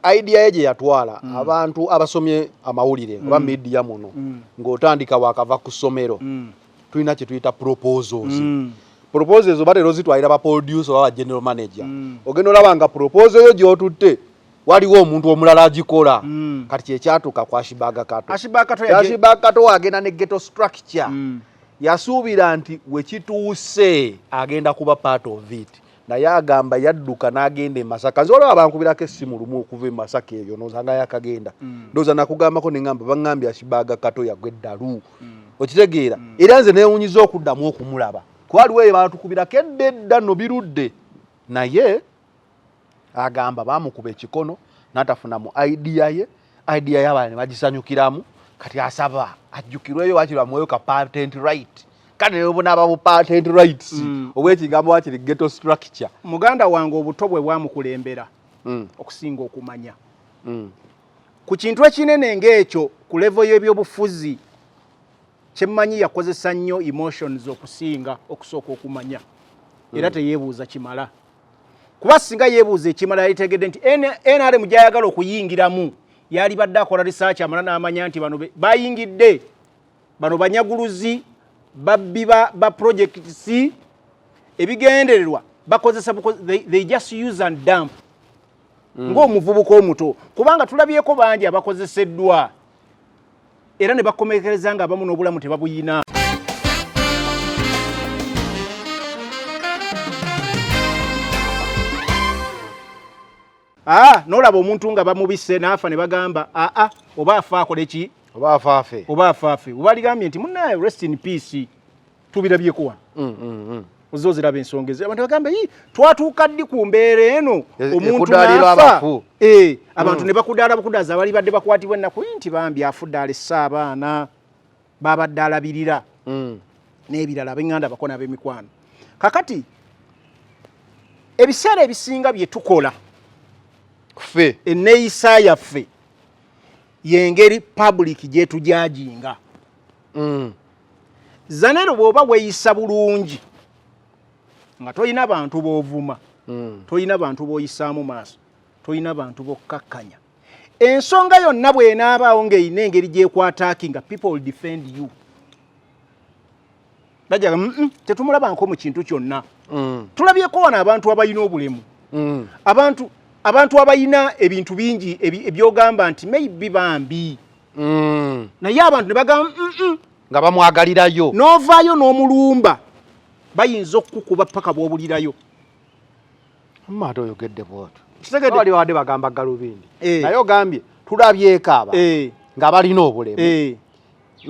Kati idea ye gye yatwala, abantu abasomye amawulire oba media muno, ng'otandika wakava ku ssomero, tulina kye tuyita proposals. Proposals oba batera ozitwalira ba producer oba ba general manager. Ogenda olaba nga proposal yo gy'otutte waliwo omuntu omulala agikola. Kati kyekyatuuka ku Ashburg Kato. Ashburg Kato Ashburg Kato agenda ne Ghetto Structure. Yasuubira nti wekituuse agenda kuba part of it, naye agamba yadduka n'agenda e Masaka. Nze olaba bankubirako essimu lumu okuva e Masaka eyo, noza nga yakagenda. Ndowooza nakugambako neŋŋamba baŋŋambye Ashburg Kato yagwa eddalu. Okitegeera? Era nze neewunyiza okuddamu okumulaba, kuba waliwo eyo batukubirako edda edda no birudde, naye agamba bamukuba ekikono n'atafuna mu idea ye. Idea y'abalala ne bagisanyukiramu. Kati asaba ajjukirweyo, wakiri bamuweyo ka patent right, kale ne bunaaba bu patent rights obwekigambo wakiri Ghetto Structure. Muganda wange, obuto bwe bwamukulembera okusinga okumanya ku kintu ekinene ng'ekyo ku level y'ebyobufuzi. Kyemmanyi, yakozesa nnyo emotions okusinga okusooka okumanya, era teyeebuuza kimala, kuba singa yeebuuza ekimala yalitegedde nti NRM gy'ayagala okuyingiramu, yalibadde akola research amala n'amanya nti bano bayingidde, bano banyaguluzi, babbi ba projects, ebigendererwa bakozesa they just use and dump. Ng'omuvubuka omuto, kubanga tulabyeko bangi abakozeseddwa era ne bakomekereza nga abamu n'obulamu tebabuyina. Aa, nolaba omuntu nga bamubise n'afa ne bagamba aa, oba afa akole ki? Oba afaafe. Oba afaafe, oba aligambye nti munaye rest in peace. Tubirabyeko wano. Ozze oziraba ensonga ezo, abantu bagambe, "Ii, twatuuka ddi ku mbeera eno?" Omuntu Ekudaalirwa n'afa. abafu. Eh, abantu ne bakudaala bukudaaza, abali badde bakwatibwa ennaku nti bambi afudde, alesse abaana babadde alabirira n'ebirala, ab'eŋŋanda bako n'ab'emikwano. Kakati ebiseera ebisinga bye tukola, ffe, enneeyisa yaffe y'engeri public gyetujudginga. Zanero, bw'oba weeyisa bulungi nga tolina bantu b'ovuma, tolina bantu b'oyisaamu maaso, tolina bantu b'okkakkanya, ensonga yonna bw'enaabaawo ng'erina engeri gy'ekwataaki, nga people will defend you, bajaga tetumulabanko mu kintu kyonna. Tulabyeko wano abantu abalina obulemu, abantu abalina ebintu bingi ebyogamba nti maybe bambi, naye abantu ne bagamba Nga bamwagalirayo. N'ovaayo n'omulumba, bayinza okukukuba paka bw'obulirayo. Amma ate oyogedde bwotyo. Kitegedde? Bali babadde bagamba galubindi, naye ogambye tulabyeko aba nga balina obulemu,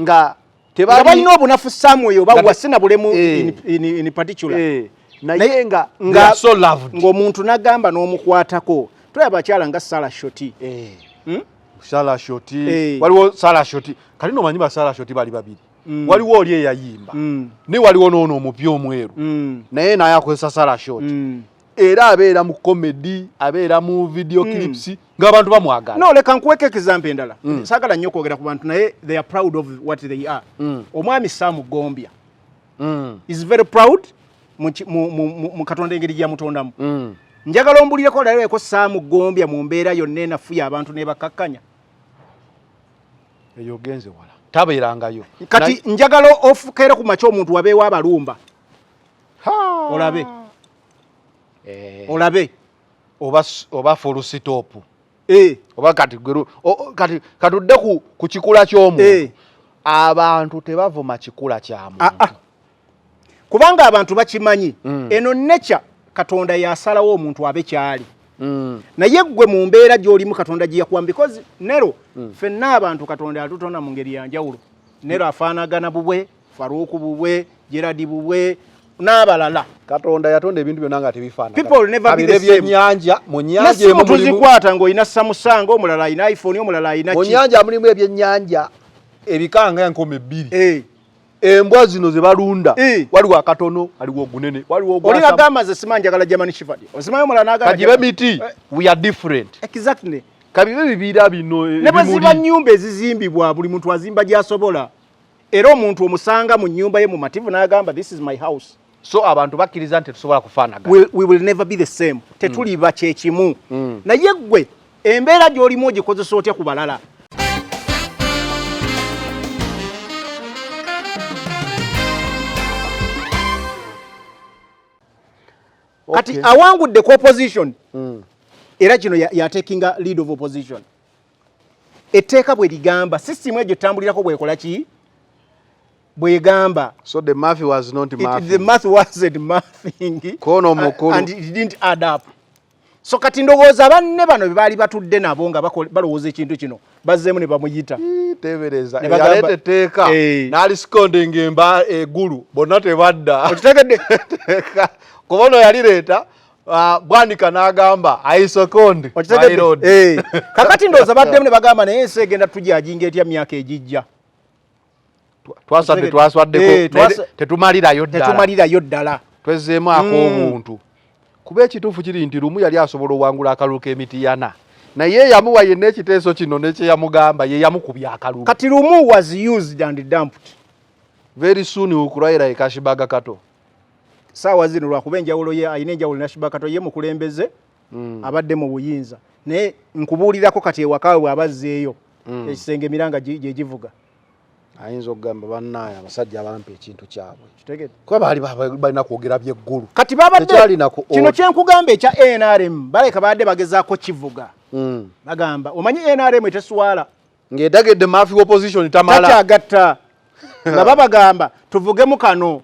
nga nga balina obunafu somewhere oba Nga wasi na bulemu in particular. Naye nga they are so loved. Ng'omuntu n'agamba n'omukwatako. Tulaba abakyala nga Sara Shoti. Sara Shoti. Waliwo Sara Shoti, kali nomanyi ba Sara Shoti bali babiri. Waliwo oli eyayimba, ne waliwo n'ono omupya omweru, naye naye akozesa Sara Shoti. Era abeera mu comedy, abeera mu video clips, ng'abantu bamwagala. No, leka nkuweko example endala. Saagala nnyo okwogera ku bantu, naye they are proud of what they are. Omwami Sam Gombya is very proud mu Katonda engeri gye yamutondamu. Njagala ombulireko, laleko Sam Gombya mu mbeera yonna enafuya abantu nebakakkanya? Eyo ogenze wala, tabeerangayo. Kati njagala ofukeere ku makya omuntu wabeewo abalumba, olabe. Olabe. Oba full stop. Oba kati kati katudde ku kikula ky'omuntu. Abantu tebavuma kikula kya muntu. Ah, ah. Kubanga abantu bakimanyi, eno nature Katonda yasalawo omuntu abe kyali. Naye gwe mu mbeera gy'olimu Katonda gye yakuwa, because nero ffenna abantu Katonda atutonda mu ngeri ya njawulo. Nero afaanagana bubwe, Faruku bubwe, Gerard bubwe, n'abalala. Katonda yatonda ebintu byonna nga tebifaanagana. People will never be the same. Ebyennyanja, mu nnyanja nesimu emu mulimu tuzikwata ng'olina Samsung, omulala alina iPhone, omulala alina mu ki. nnyanja mulimu ebyennyanja ebika nga 2000. Embwa zino ze balunda, waliwo akatono, waliwo ogunene, waliwo Oli ogwasama. agamba nze simanyi njagala German Shepherd, osimanyi omulala n'agamba Kagibe miti, we are different. Kabibe bibira bino Ne bwe ziba ebimuli. nnyumba ezizimbibwa, buli muntu azimba gy'asobola, era omuntu omusanga mu nnyumba ye mumativu n'agamba, "This is my house." So abantu bakkiriza nti tetusobola kufaanagana. We will never be the same, tetuliba kyekimu. Naye gwe Embeera gy'olimu ogikozesa otya ku balala? Kati awangudde ku opposition, era kino yatekinga lead of opposition. Etteeka bwe ligamba, system egyo etambulirako bwekola ki, bwegamba. So the math was not math. The math wasn't mathing. Kono mukulu. And it didn't add up. So kati ndowooza banne bano be baali batudde nabo nga balowooza ekintu kino, bazzeemu ne bamuyita. Teebereza yaleeta etteeka n'alisikondinga emba egulu bonna tebadda. Okitegedde? Kuba ono yalireeta Bwanika n'agamba I second my lord. Kakati ndowooza baddemu ne bagamba naye ensi egenda tujajinga etya myaka egijja. Twasadde twaswaddeko tetumalirayo ddala. Tetumalirayo ddala. Twezzeemu ak'obuntu. Kuba ekituufu kiri nti Lumu yali asobola owangula akalulu k'emitiyana, naye yamuwa yenna ekiteeso kino nekyeyamugamba ye yamukubya akalulu. Kati Lumu was used and dumped. Very soon ukuraira ekashibaga kato. Saawa zino lwakuba enjawulo ye alina enjawulo Nashibaga Kato ye mukulembeze, abadde mu buyinza, naye nkubuulirako kati ewaka we bw'abazzeeyo ekisenge emiranga gye givuga. Ayinza okugamba bannaye abasajja bampa ekintu kyabwe. Kuba baali balina kwogera by'eggulu. Kati babadde kino kyenkugamba ekya NRM baleka babadde bagezaako kivuga. Bagamba omanyi NRM eteswala ng'edagedde mafia opposition tamala takyagatta nga babagamba tuvugemu kano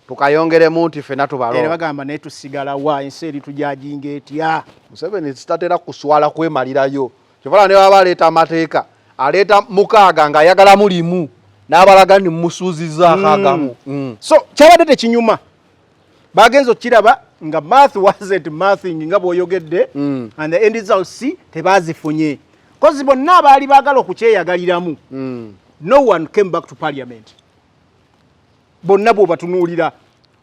tukayongeremu nti ffenna tubalo. Era bagamba naye tusigala wa ensi eri tujajinga etya. Museveni sitatera kuswala kwemalirayo. Kyova ne baba aleeta amateeka aleeta mukaaga ng'ayagala mulimu n'abalaga ni musuuzizzaako agamu. So kyabadde tekinyuma, bagenze okukiraba nga math wasn't mathing nga bw'oyogedde, and the end results tebazifunye kozi bonna abaali baagala okukyeyagaliramu, no one came back to parliament. Bonna bw'obatunuulira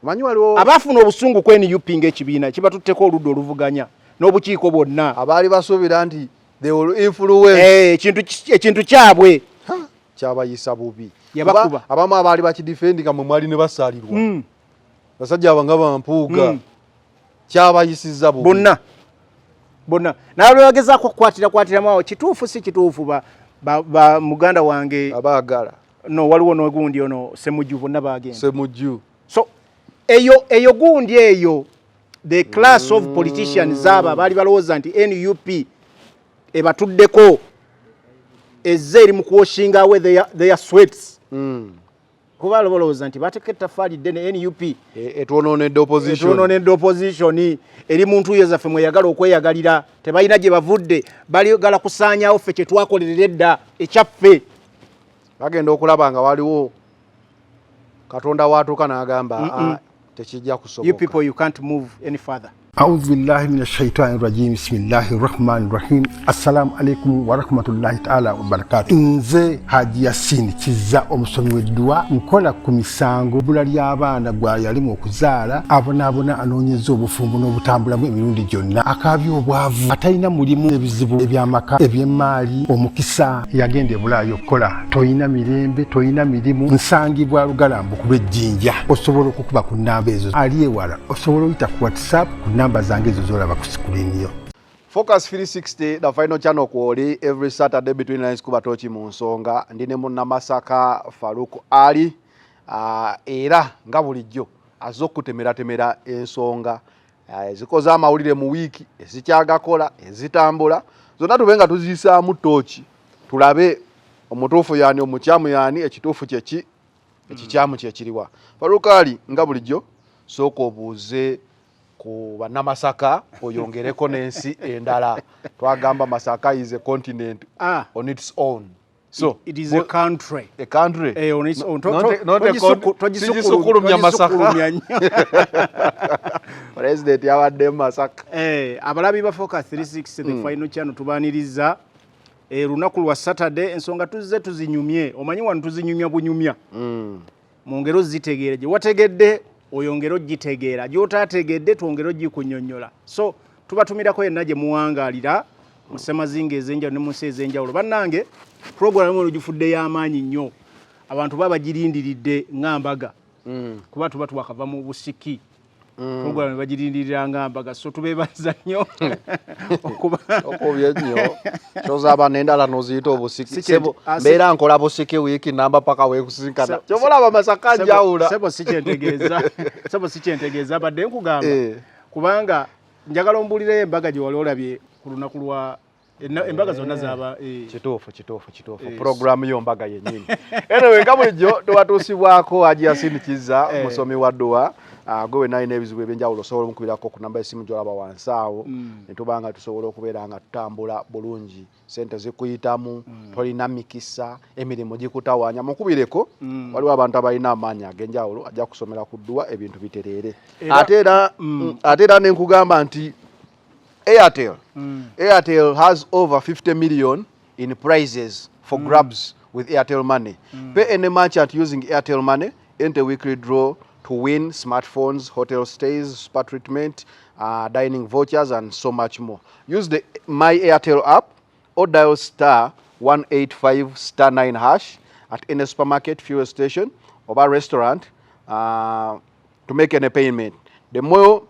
omanyi waliwo abaafuna obusungu ku NUP ng'ekibiina kibatutteko oludda oluvuganya n'obukiiko bwonna abaali basuubira nti they will influence ekintu kyabwe kyabayisa bubi. Yabakuba. Abamu abaali bakidefendinga mwe mwali ne basalirwa. Basajja abo nga bampuuga kyabayisizza bubi bonna bonna n'abagezaako okukwatirakwatiramu awo kituufu si kituufu ba muganda wange abaagala no waliwo n'ogundi ono Semujju bonna bagenda Semujju. So eyo gundi eyo the class of politicians abo abaali balowooza nti NUP ebatuddeko ezze eri mu kuwashinga away their sweats. Kuba balowooza nti bateeka ettaffaali ddene NUP etwonoonedde opposition. Etwonoonedde opposition eri mu ntuuyo zaffe mweyagala okweyagalira, tebalina gye bavudde, baligala kusaanyaawo ffe kye twakolerera edda ekyaffe. Bagenda okulaba nga waliwo Katonda watuuka n'agamba tekijja kusoboka. You people, you can't move any further. A'udhu billahi minash shaitani rajim. Bismillahir rahmanir rahim. Assalamu alaikum wa rahmatullahi ta'ala wa barakatuh. Nze Haji Yasin Kizza omusomi w'edduwa, nkola ku misango bbula ly'abaana gwa yalimu okuzaala, abonaabona anoonyeza obufumbo n'obutambulamu emirundi gyonna, akaabya obwavu, atalina mulimu, ebizibu eby'amaka, eby'emmaali, omukisa yagenda e Bulaaya okukola, toyina mirembe, toyina mirimu, nsangibwa Lugalambu ku lw'ejjinja. Osobola okukuba ku nnamba ezo, ali ewala osobola oyita ku WhatsApp ku namba zange ezo z'olaba ku screen yo. Focus 360, the final channel kwoli every Saturday between lines kuba tochi mu nsonga. Ndi ne munnamasaka Farouk Ali, era nga bulijjo azze okutemeratemera ensonga ezikoze amawulire mu wiiki, ezikyagakola, ezitambula zonna, tube nga tuziyisaamu tooki tulabe omutuufu yaani, omukyamu yaani, ekituufu kyeki, ekikyamu kyekiriwa. Farouk Ali, nga bulijjo sooka obuuze ku bannamasaka oyongereko n'ensi endala. Twagamba Masaka is a continent on its own. So it is a country. A country. On its own. Not a Togisukulumya Masaka. President yabadde Masaka. Abalabi ba Focus 360 the final channel tubaniriza lunaku lwa Saturday, ensonga tuzze tuzinyumye. Omanyi wano tuzinyumya bunyumya. Mu ngero zitegeere gye wategedde oyongere ogitegeera, gy'otaategedde twongere ogikunyonnyola. So tubatumirako yenna gye muwangaalira mu ssemazinga ez'enjawulo ne mu nsi ez'enjawulo. Bannange, puroguramu eno gifudde y'amaanyi nnyo, abantu baba bagirindiridde nga mbaga, kuba tuba twakava mu busiki. Program bagirindirira nga mbaga, so tubeebaza nnyo okuba Okubye nnyo kyozaba n'endala n'oziyita obusiki. Sebo, Ah, mbeera nkola busiki wiiki namba paka weekusinkana. Kyova olaba Masaka njawula. Sebo, si kyentegeeza, sebo, si kyentegeeza. Badde nkugamba kubanga njagala ombuulireyo embaga gye wali olabye ku lunaku lwa embaga zonna zaba. Kituufu, kituufu, kituufu. Programu yo mbaga yennyini. Anyway, nga bulijjo tubatuusibwako Haji Yasin Kizza, musomi wa dduwa. Gwe wenna alina ebizibu ebyenjawulo osobola omukubirako ku namba y'essimu gy'olaba wansi awo, ne tuba nga tusobola okubeera nga tutambula bulungi, sente zikuyitamu, tolina mikisa, emirimu gikutawaanya, mukubireko. Waliwo abantu abalina amaanyi ag'enjawulo, ajja kusomera ku dduwa ebintu bitereere. Ate era nenkugamba nti Airtel, Airtel has over 50 million in prizes for grabs with Airtel Money. Pay any merchant using Airtel Money, enter weekly draw to win smartphones, hotel stays, spa treatment, dining vouchers, and so much more. Use the My Airtel app or dial *185*9# at any supermarket, fuel station, or bar restaurant to make any payment. The more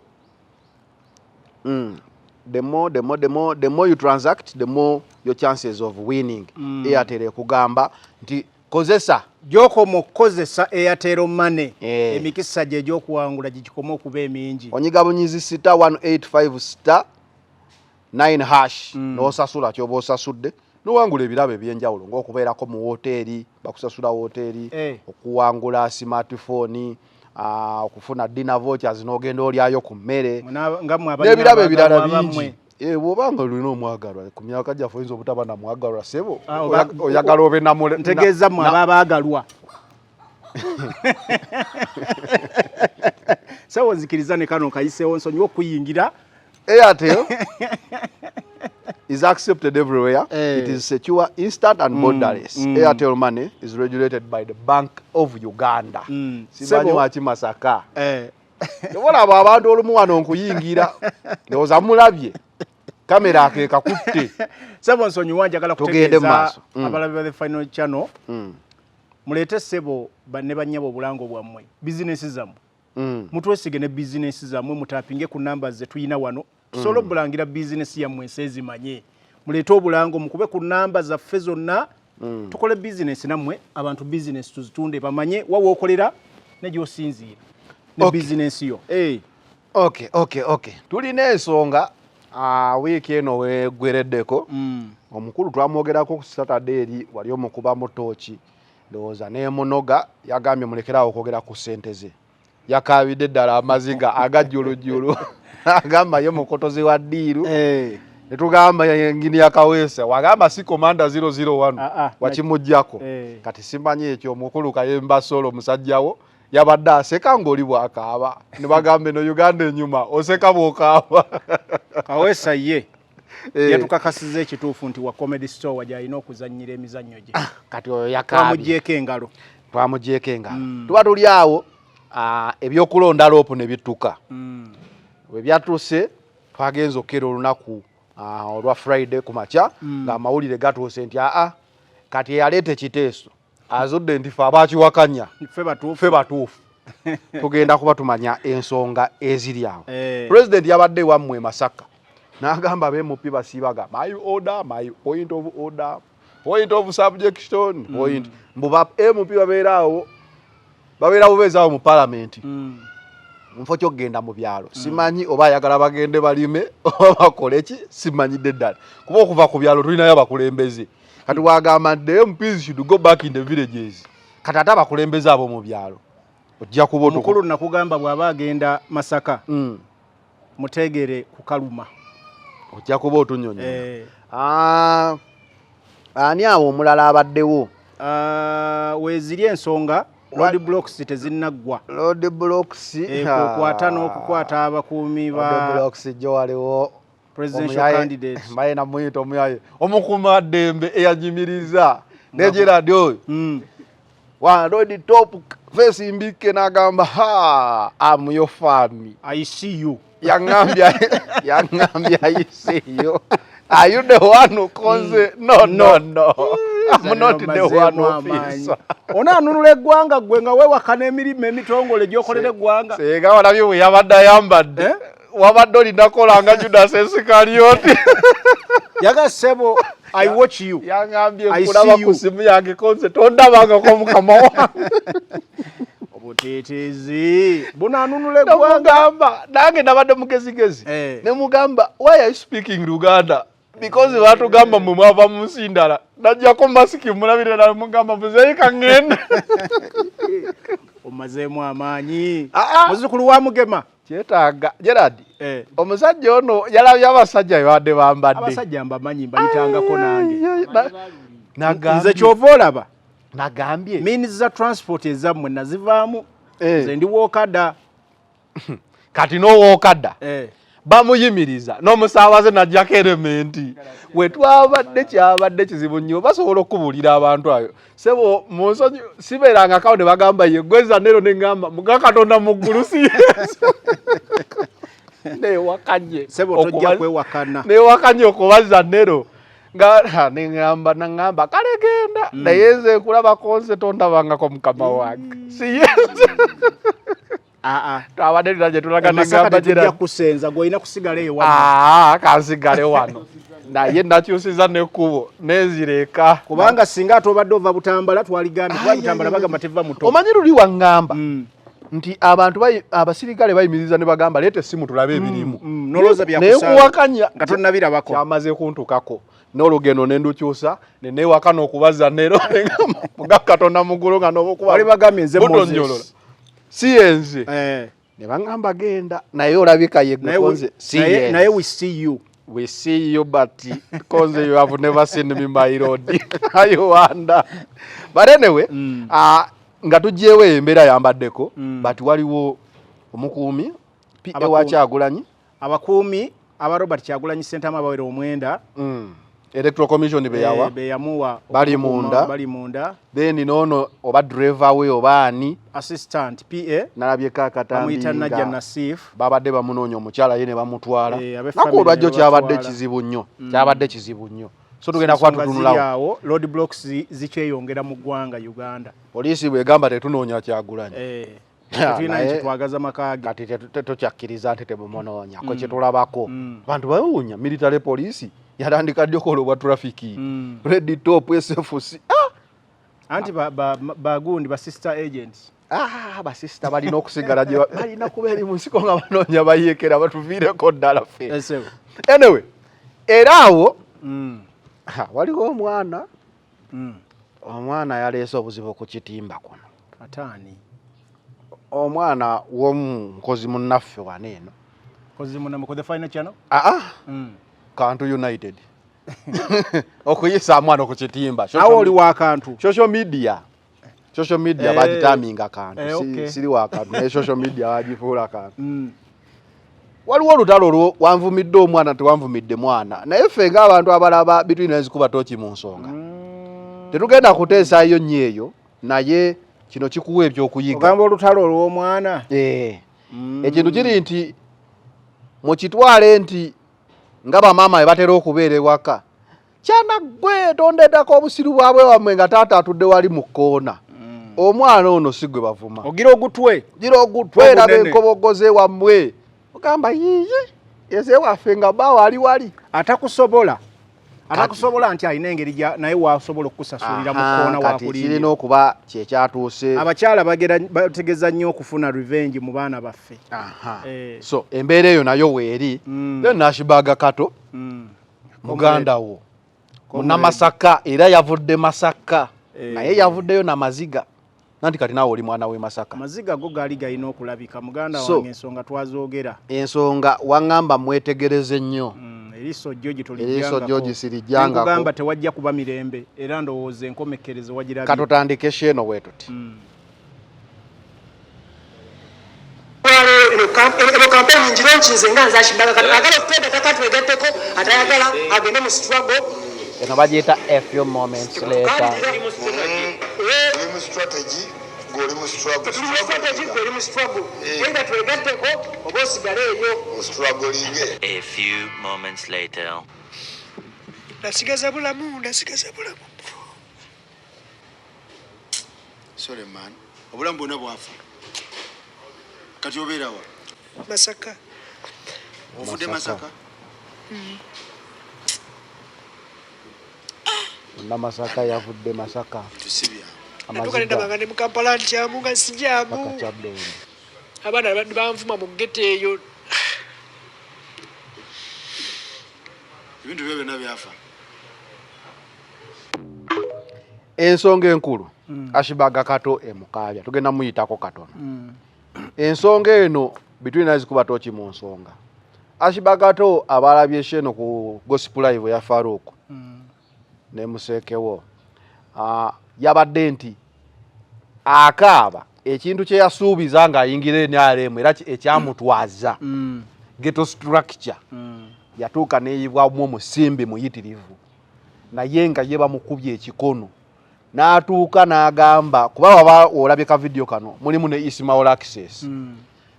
the more the more the more you transact, the more your chances of winning. Airtel ekugamba nti kozesa. Gy'okoma okukozesa Airtel Money, emikisa gye egy'okuwangula gigikoma okuba emingi. Onyiga bunyizi *185*9# n'osasula kyoba osasudde, nowangula ebirabo ebyenjawulo ng'okubeerako mu woteeri, bakusasula woteeri, okuwangula smartphone, okufuna dinner vouchers n'ogenda olyayo ku mmere, Nga mmwe abalina n'ebirabo ebirala abaagalwa bingi. bammwe. Bw'oba nga olina omwagalwa, ku myaka gyaffe oyinza obutaba na mwagalwa, sebo. Ah, Oyagala obe Ntegeeza mmwe abaagalwa. Sawo nzikiriza ne kano kayiseewo, nsonyiwa okuyingira. Airtel is accepted everywhere. It is secure, instant and borderless. Airtel Money is regulated by the Bank of Uganda. Simanyi Sebo. waki Masaka. Olaba abantu olumu wano nkuyingira, ndowooza mulabye kamera akeeka kutte. Sebo, nsonyiwa, njagala Tugende mu kutegeeza maaso. Abalabi ba The Final Channel, muleete ssebo ne bannyabo obulango bwammwe, bizinesi zammwe. Mutwesige ne bizinesi zammwe, mutapinge ku namba ze tuyina wano, tusobole obulangira bizinesi yammwe ensi ezimanye. Muleete obulango, mukube ku namba zaffe zonna, tukole bizinesi nammwe. Abantu bizinesi tuzitunde, bamanye wa wookolera ne gy'osinziira ne bizinesi yo. Okay. Tulina ensonga wiiki eno weggwereddeko. Omukulu twamwogerako ku Saturday eri wali omukubamu tooki, ndowooza nemunoga, yagambye mulekerawo okwogera ku ssente ze. Yakabidde ddala amaziga agajjulujjulu, agamba ye mukotozi wa ddiiru. Netugamba engineer Kaweesa wagamba si commander 001, Ah, ah, wakimugjako. Kati simanyi ekyo omukulu Kayemba Solo omusajjawo yabadde aseka ng'oli bwakaaba, ne bagamba eno Uganda enyuma oseka bw'okaaba. Kaweesa ye yatukakasiza ekituufu nti wa Comedy Store gy'alina okuzannyira emizannyo gye. Kati oyo yakaabye. Twamugyeko engalo. Twamugyeko engalo. Tuba tuli awo, ebyokulonda LOP ne bituka. Bwe byatuuse, twagenza okukera olunaku olwa Friday ku makya, ng'amawulire gatuuse nti aa, kati eyaleeta ekiteeso azudde nti fe abakiwakanya ffe batuufu. Ffe batuufu. Tugenda kuba tumanya ensonga eziri awo. Pulezidenti yabadde ewammwe e Masaka n'agamba ba MP basiibaga my order, my point of order, point of subjection, point mbu ba MP babeera awo, babeera bubeezi awo mu palamenti nfo kyokugenda mu byalo. Simanyi oba ayagala bagende balime oba bakole ki, simanyidde ddala, kuba okuva ku byalo tulinayo abakulembeze. Kati wagamba nti the MPs should go back in the villages, kati ate abakulembeze abo mu byalo ojja kuba Omukulu nakugamba bw'aba agenda Masaka, mutegere kukaluma. Ojja kuba otunyonyola. Ah, ani awo omulala abaddewo? Ah, weeziri ensonga road blocks tezinnaggwa. Road blocks. Kukwata n'okukwata abakuumi road ba blocks jo waliwo presidential candidate. Mbaye namuyita omuyaye omukuumaddembe eyanyimiriza ne Gerard oyo wa road top face mbikke n'agamba, "Ha, am your fan." I see you. Yaŋŋambye, "I see you. Are you the one who caused it?" No, no, no. I'm not the one officer. Onaanunula eggwanga ggwe nga weewakana emirimu emitongole gy'okolera eggwanga. Senga walabye bwe yabadde ayambadde. Eh? Wabadde olina kola nga Judas Iscariot. Yaga ssebo, I watch you. Yangambye I nkulaba see ku you. simu yange konze tondabangako mukama wange. Obuteetezi bunaanunula eggwanga. Namugamba nange nabadde mugezigezi. Eh. Ne mugamba, why are you speaking Luganda? Because batugamba mwe mwava mu nsi ndala. Najjako masiki mulabire ddala mugamba muzeeyi kaŋŋende. Omazeemu amaanyi. Ah, ah. Muzzukulu wa Mugema. Kyetaaga Gerard. Eh. Omusajja ono yalabye abasajja be babadde bambadde. Abasajja mbamanyi mbayitangako nange. Ay, ay, nagambye. Nze ky'ova olaba. Nagambye. Means za transport ezammwe nazivaamu. Eh. Nze ndi wookada. Kati n'owookadda. Eh. Bamuyimiriza n'omusaabaze n'aggyako erementi. We twabadde kyabadde kizibu nnyo, basobola okubuulira abantu ayo. Ssebo mu nsonyi sibeerangako ne bagamba ye ggwe Zanero ne ŋŋamba muga Katonda mu ggulu si Yesu. Neewakanye. Ssebo tojja kwewakana. Neewakanye okuba Zanero. Nga ha, ne ŋŋamba, naŋŋamba kale genda. Naye nze nkulabako nze tondabangako mukama wange. Si Yesu. Aa. Twabadde tulina gye tulaga ne Masaka ŋŋamba tetujja Gerard. kusenza, gw'olina kusigala eyo wano. Aa, kansigale wano. Naye nakyusiza n'ekkubo nenzireka. Kubanga singa ate obadde ova Butambala twaligambye, kuba Butambala bagamba teva muto. Omanyi luli waŋŋamba nti abantu abasirikale bayimiriza ne bagamba leeta essimu tulabe ebirimu. Nolowooza bya Naye kusaaga. nkuwakanya. Nga tonnabirabako. Kyamaze kuntukako. N'olugendo ne ndukyusa ne neewakana okubaza nero ne ŋŋamba muga Katonda mu ggulu nga n'obukuba. Wali bagambye nze Moses. Butonnyolola. Si yenze. Eh. Ne baŋŋamba genda naye olabika ye gwe Naye konze. Si yenze. Naye we see you. We see you, but Konze, you have never seen me, my lord. I wonder. But anyway, nga tuggyewo embeera yambaddeko, but waliwo omukuumi, PA wa Kyagulanyi. Abakuumi aba Robert Kyagulanyi Ssentamu abawera 9. Electoral Commission be yawa. Be yamuwa Bali okukuuma, munda. Bali munda. Then n'ono oba driver we oba ani. Assistant PA. Nalabyeko akatambi Bamuyita nga Najja Nasif. Babadde bamunoonya omukyala ye ne bamutwala. Abe Naku family olwajjo ne kyabadde babatwala. kizibu nnyo. Kyabadde kizibu nnyo. So tugenda kuba Ensonga ziri tutunulawo. awo, road blocks zikyeyongera mu ggwanga Uganda. Poliisi bw'egamba tetunoonya Kyagulanyi. Tetulina Naye nti twagaza maka ge. Kati tetukyakkiriza nti temumunoonya. Kwe kyetulabako. Abantu bawunya military police yatandika ddi okukola obwa traffic. Red top SFC. Anti bagundi ba sister agents. Ba sister balina okusigala gye balina kuba eri mu nsiko nga banoonya bayeekera batuviireko ddala ffe. Ese. Anyway, era awo, waliwo omwana. Omwana yaleese obuzibu ku kitimba kuno. Ataani. Omwana w'omukozi munnaffe wano eno. Kozi munna ku the final channel? Kantu United. Okuyisa omwana ku kitimba. Awo oli wa Kantu. Social media. Social media bagitaminga Kantu. Siri wa Kantu. Naye social media bagifuula Kantu. Waliwo olutalo olwo wanvumidde omwana tewanvumidde mwana. Naye ffe ng'abantu abalaba between lines kuba tooki mu nsonga. Tetugenda kuteesaayo nnyo eyo, naye kino kikuwa ebyokuyiga. Ogamba olutalo olw'omwana? Ekintu kiri nti mukitwale nti nga bamaama be batera okubeera ewaka. Kyana ggwe tondeetako obusiru bwabwe wammwe nga taata atudde wali mu kkoona. Omwana ono si gwe bavuma. Ogira ogutwe. Ogira ogutwe, laba Ogunene. enkobogoze wammwe. Ogamba yiiyi, eze waffe nga bbaawo ali wali. Atakusobola. Atakusobola nti alina engeri naye wasobola okukusasulira mu kkoona Kati wakulinda. kirina okuba kye kyatuuse. Abakyala bategeza nnyo okufuna revenge mu baana baffe. So embeera eyo nayo weeri. Then Nashibaga Kato, muganda wo. Comrade. Munnamasaka era yavudde Masaka. Naye yavuddeyo n'amaziga. Nanti kati naawe oli mwana w'e Masaka. Amaziga go gaali galina okulabika muganda So, wange, ensonga twazoogera. Ensonga waŋŋamba mwetegereze nnyo. Eriiso George Eriiso tolijjangako. George sirijjangako. Nkugamba tewajja kuba mirembe era ndowooza enkomekkerezo wagirabye. Katutandike sheeno bwe tuti. Eno kampeyini njiro nkinze nga nze Ashibaga kati agala okutenda kaka twegatteko, atayagala agende mu struggle. Eno bagiyita a few moments later. Oli mu strategy, gw'oli mu struggle. Tuli mu strategy, gw'oli mu struggle. Either twegatteko oba osigale eyo. Ostrugglinge. A few moments later. Nasigaza bulamu, nasigaza bulamu. Sorry man, obulamu bwonna bwafa. Kati obeerawa? Masaka. Ovudde Masaka? Munamasaka yavudde Masaka. Tusibya. Natuuka nendabanga ne mu Kampala ntyamu nga sijaamu. Abaana banvuma mu ghetto eyo. Ebintu byo byonna byafa. Ensonga enkulu Ashburg Kato emukaabya, tugenda muyitako katono. Ensonga eno between us kuba toki mu nsonga. Ashburg Kato abalabye sheno ku Gospel Live ya Farouk ne Musekewo. Yabadde nti akaaba ekintu kye yasuubiza ng'ayingira NRM era ekyamutwaza ghetto structure yatuuka n'eyibwamu omusimbi muyitirivu, naye nga ye bamukubye ekikono n'atuuka n'agamba, kuba waba olabye ka video kano mulimu ne Ismail Access,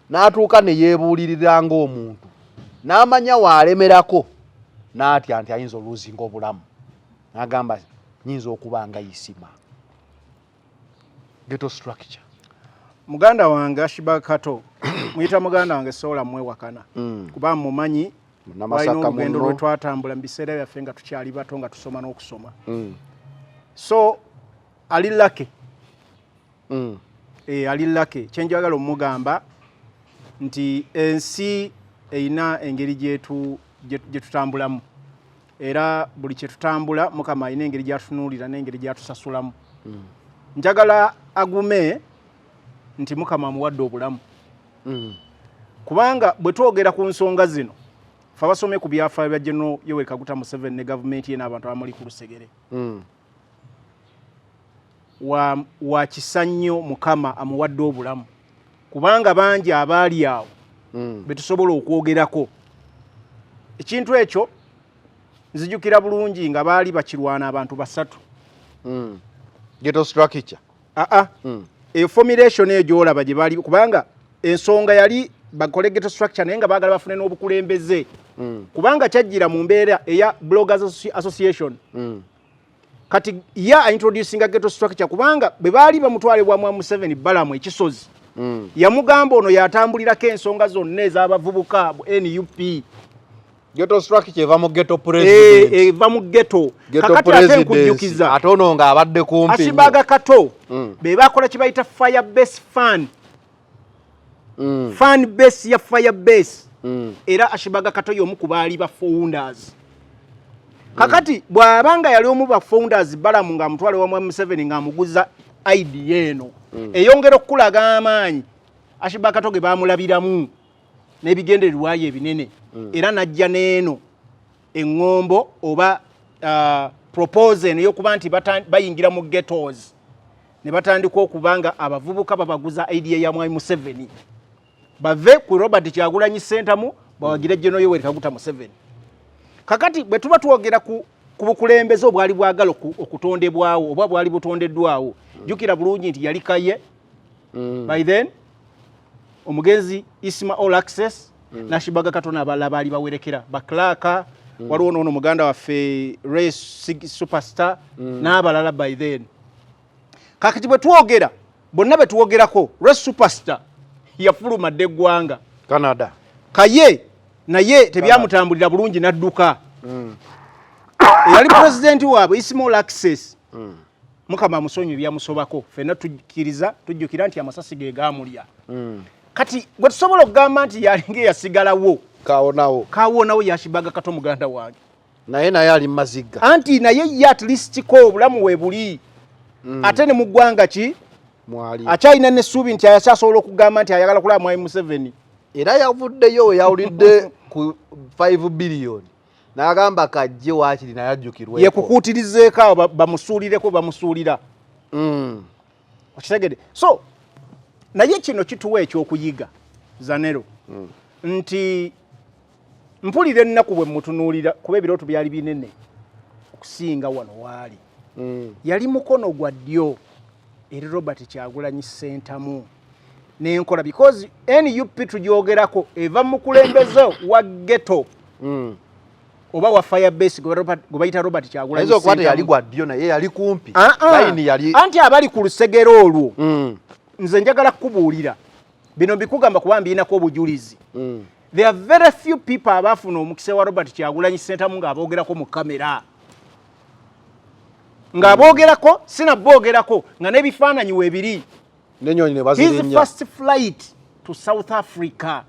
n'atuuka ne yeebuulirira ng'omuntu n'amanya waalemerako n'atya nti ayinza oluuzinga obulamu, n'agamba nyinza okuba nga Isima. Ghetto structure. Muganda wange Ashburg Kato muyita muganda wange, sobola mwewakana kuba mumanyi, Munamasaka walina olugendo munno. lwe twatambula mu biseera byaffe nga tukyali bato nga tusoma n'okusoma. So ali lucky. Ali lucky. Kyenjagala omugamba nti ensi erina engeri gye tutambulamu, era buli kye tutambula Mukama alina engeri gy'atunuulira n'engeri gy'atusasulamu. Njagala agume nti Mukama amuwadde obulamu, kubanga bwe twogera ku nsonga zino, fe abasomye ku byafaayo bya General Yoweri Kaguta Museveni ne gavumenti ye n'abantu abamuli ku lusegere, wa kisa nnyo Mukama amuwadde obulamu, kubanga bangi abaali awo betusobola okwogerako ekintu ekyo. Nzijukira bulungi nga baali bakirwana abantu basatu. Ghetto structure. Aa, eyo formulation eyo gy'olaba gye baali, kubanga ensonga yali bakole ghetto structure naye nga baagala bafune n'obukulembeze, kubanga kyajjira mu mbeera eya Bloggers Association. Kati ye aintroducinga ghetto structure kubanga bwe baali bamutwala mwa Museveni Balamu ekisozi, yamugamba ono yatambulirako ensonga zonna ez'abavubuka bu NUP. Ghetto structure eva mu ghetto president. Eva mu ghetto. Ghetto Kakati ate presidency. nkujjukiza, Ate ono ng'abadde kumpi nnyo. Ashburg Kato be bakola kye bayita fire base fan, fan base ya fire base, era Ashburg Kato y'omu ku baali ba founders. Kakati bw'aba nga yali omu ba founders, Balamu ng'amutwala wa Museveni ng'amuguza idea eno, eyongera okukulaga amaanyi Ashburg Kato ge baamulabiramu n'ebigendererwayo ebinene, era n'ajja n'eno eŋŋombo oba proposal eno ey'okuba nti bayingira mu ghettos ne batandika okuba nga abavubuka babaguza idea ya Mwami Museveni, bave ku Robert Kyagulanyi Ssentamu bawagire General Yoweri Kaguta Museveni. Kakati bwe tuba twogera ku bukulembeze obwali bwagala okutondebwawo oba bwali butondeddwawo, jjukira bulungi nti yali Kaye by then, omugenzi Isma All Access, n'Ashburg Kato n'abalala baali bawerekera baklaka. Waliwo noono muganda waffe Ray Superstar n'abalala by then. Kakati bwe twogera bonna be twogerako, Ray Superstar yafuluma dda eggwanga. Canada. Kaye naye tebyamutambulira bulungi n'adduka. Eyali pulezidenti waabwe Isma All Access, Mukama amusonyi ebyamusobako, ffenna tukkiriza tujjukira nti amasasi ge gaamulya. Kati gwe tusobola okugamba nti yalinga eyasigalawo Kawonawo. Kawonawo y'Ashburg Kato, muganda wange. Naye ali mu maziga. Anti naye ye at least ko obulamu weebuli, ate ne mu ggwanga ki Mwali. Akyalina nessuubi nti akyasobola okugamba nti ayagala kulaba Mwami Museveni. Era yavuddeyo we yawulidde ku 5 billion n'agamba kajje waakiri naye ajjukirweko. Yekukuutirizeeko awo bamusuulireko bamusuulira. Okitegedde? So naye kino kituwa ekyokuyiga zanero nti mpulira ennaku bwe mutunuulira, kuba ebirooto byali binene okusinga wano waali. Yali mukono gwa ddyo eri Robert Kyagulanyi Ssentamu nenkola, because NUP tugyogerako eva mu mukulembeze wa ghetto. Oba wa fire base gwe bayita Robert Kyagulanyi. Ayinza okuba teyali gwa ddyo, naye yali kumpi. Ah, ah. Layini yali Anti abali ku lusegere olwo, nze njagala kukubuulira bino, mbikugamba kuba mbiinako obujulizi. There are very few people abaafuna omukisa wa Robert Kyagulanyi Ssentamu ng'aboogerako mu kamera, ng'aboogerako, sinaboogerako nga n'ebifaananyi weebiri. N'ennyonyi ne His bazirinnya. first flight to South Africa,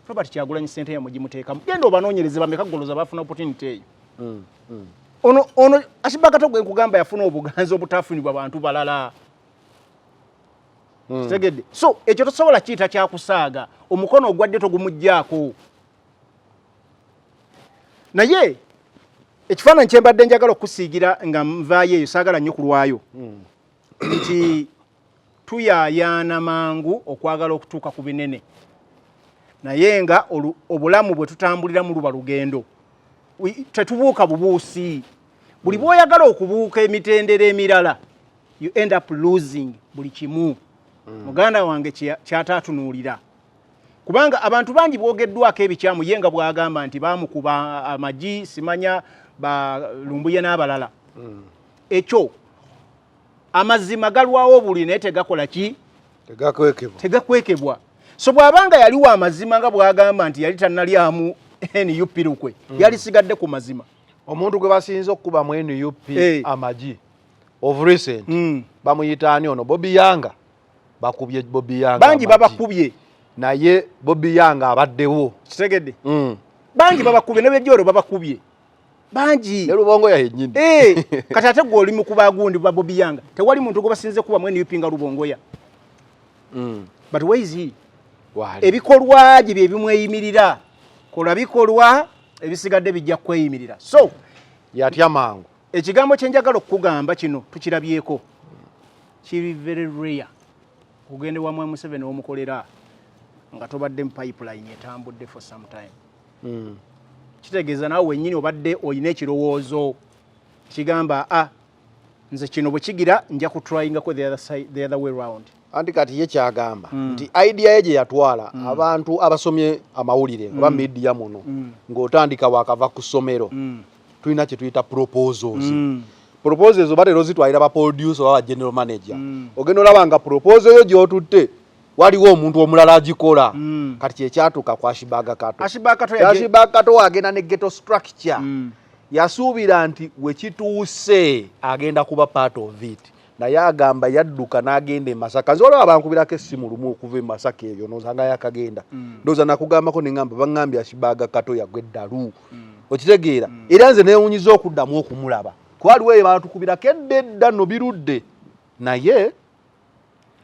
Robert Kyagulanyi Ssentamu mugimuteekamu. Genda obanoonyereze bameka goloza bafuna opportunity eyo. Ono Ashburg Kato gwe nkugamba yafuna obuganzi obutafunibwa bantu balala. Kitegedde? So ekyo tosobola kiyita kyakusaaga. Omukono ogwadde togumugjaako. Naye ekifaananyi kye mbadde njagala okusiigira nga nvaayo eyo, saagala nnyo kulwayo, nti tuyaayaana mangu okwagala okutuuka ku binene, naye nga obulamu bwe tutambuliramu luba lugendo. Tetubuuka bubuusi. Buli bw'oyagala okubuuka emitendera emirala, you end up losing buli kimu. Muganda wange kyataatunuulira, kubanga abantu bangi boogeddwako ebikyamu, ye nga bw'agamba nti baamukuba amagi, simanya balumbuye n'abalala. Ekyo amazima galwawo buli, naye tegakola ki? Tegakwekebwa. Tegakwekebwa. So bw'abanga yaliwo amazima nga bw'agamba nti yali tannalyamu NUP lukwe, yalisigadde ku mazima. Omuntu gwe basinze okukubamu NUP amagi of recent, bamuyita ani ono, Bobi Yanga. Bakubye Bobi Yanga Bangi amagi. babakubye. Naye Bobi Yanga abaddewo. Kitegedde? Bangi babakubye, ne bejoro babakubye bangi. Ne Lubongoya yennyini. Eh, kati ate gwe oli mu kuba gundi ba Bobi Yanga, tewali muntu gwe basinze kubamu NUP nga Lubongoya. But where is he? Waali. Ebikolwa gye bye bimweyimirira. Kola bikolwa, ebisigadde bijja kweyimirira. So yatya mangu. Ekigambo kye njagala okukugamba kino tukirabyeko, kiri very rare okugenda ewa Mwami Museveni omukolera nga tobadde mu pipeline etambudde for some time. Kitegeeza naawe wennyini obadde olina ekirowoozo kigamba, a nze kino bwe kigira nja kutryingako the other side, the other way round. Anti kati ye kyagamba nti idea ye gye yatwala, abantu abasomye amawulire oba media muno, ng'otandika wakava ku ssomero, tulina kye tuyita proposals. Proposals oba batera ozitwalira ba producer oba ba general manager. Ogenda olaba nga proposal yo gy'otutte waliwo omuntu omulala agikola. Kati kyekyatuuka ku Ashburg Kato. Ashburg Kato Ashburg Kato agenda ne ghetto structure. Yasuubira nti wekituuse agenda kuba part of it, naye agamba yadduka n'agenda e Masaka. Nze olaba bankubirako essimu lumu okuva e Masaka eyo, nosanga yakagenda. Ndowooza nakugambako neŋŋamba, baŋŋambye Ashburg Kato yagwa eddalu. Okitegeera? Era nze neewunyiza okuddamu okumulaba, kuba waliwo eyo batukubirako edda edda no birudde, naye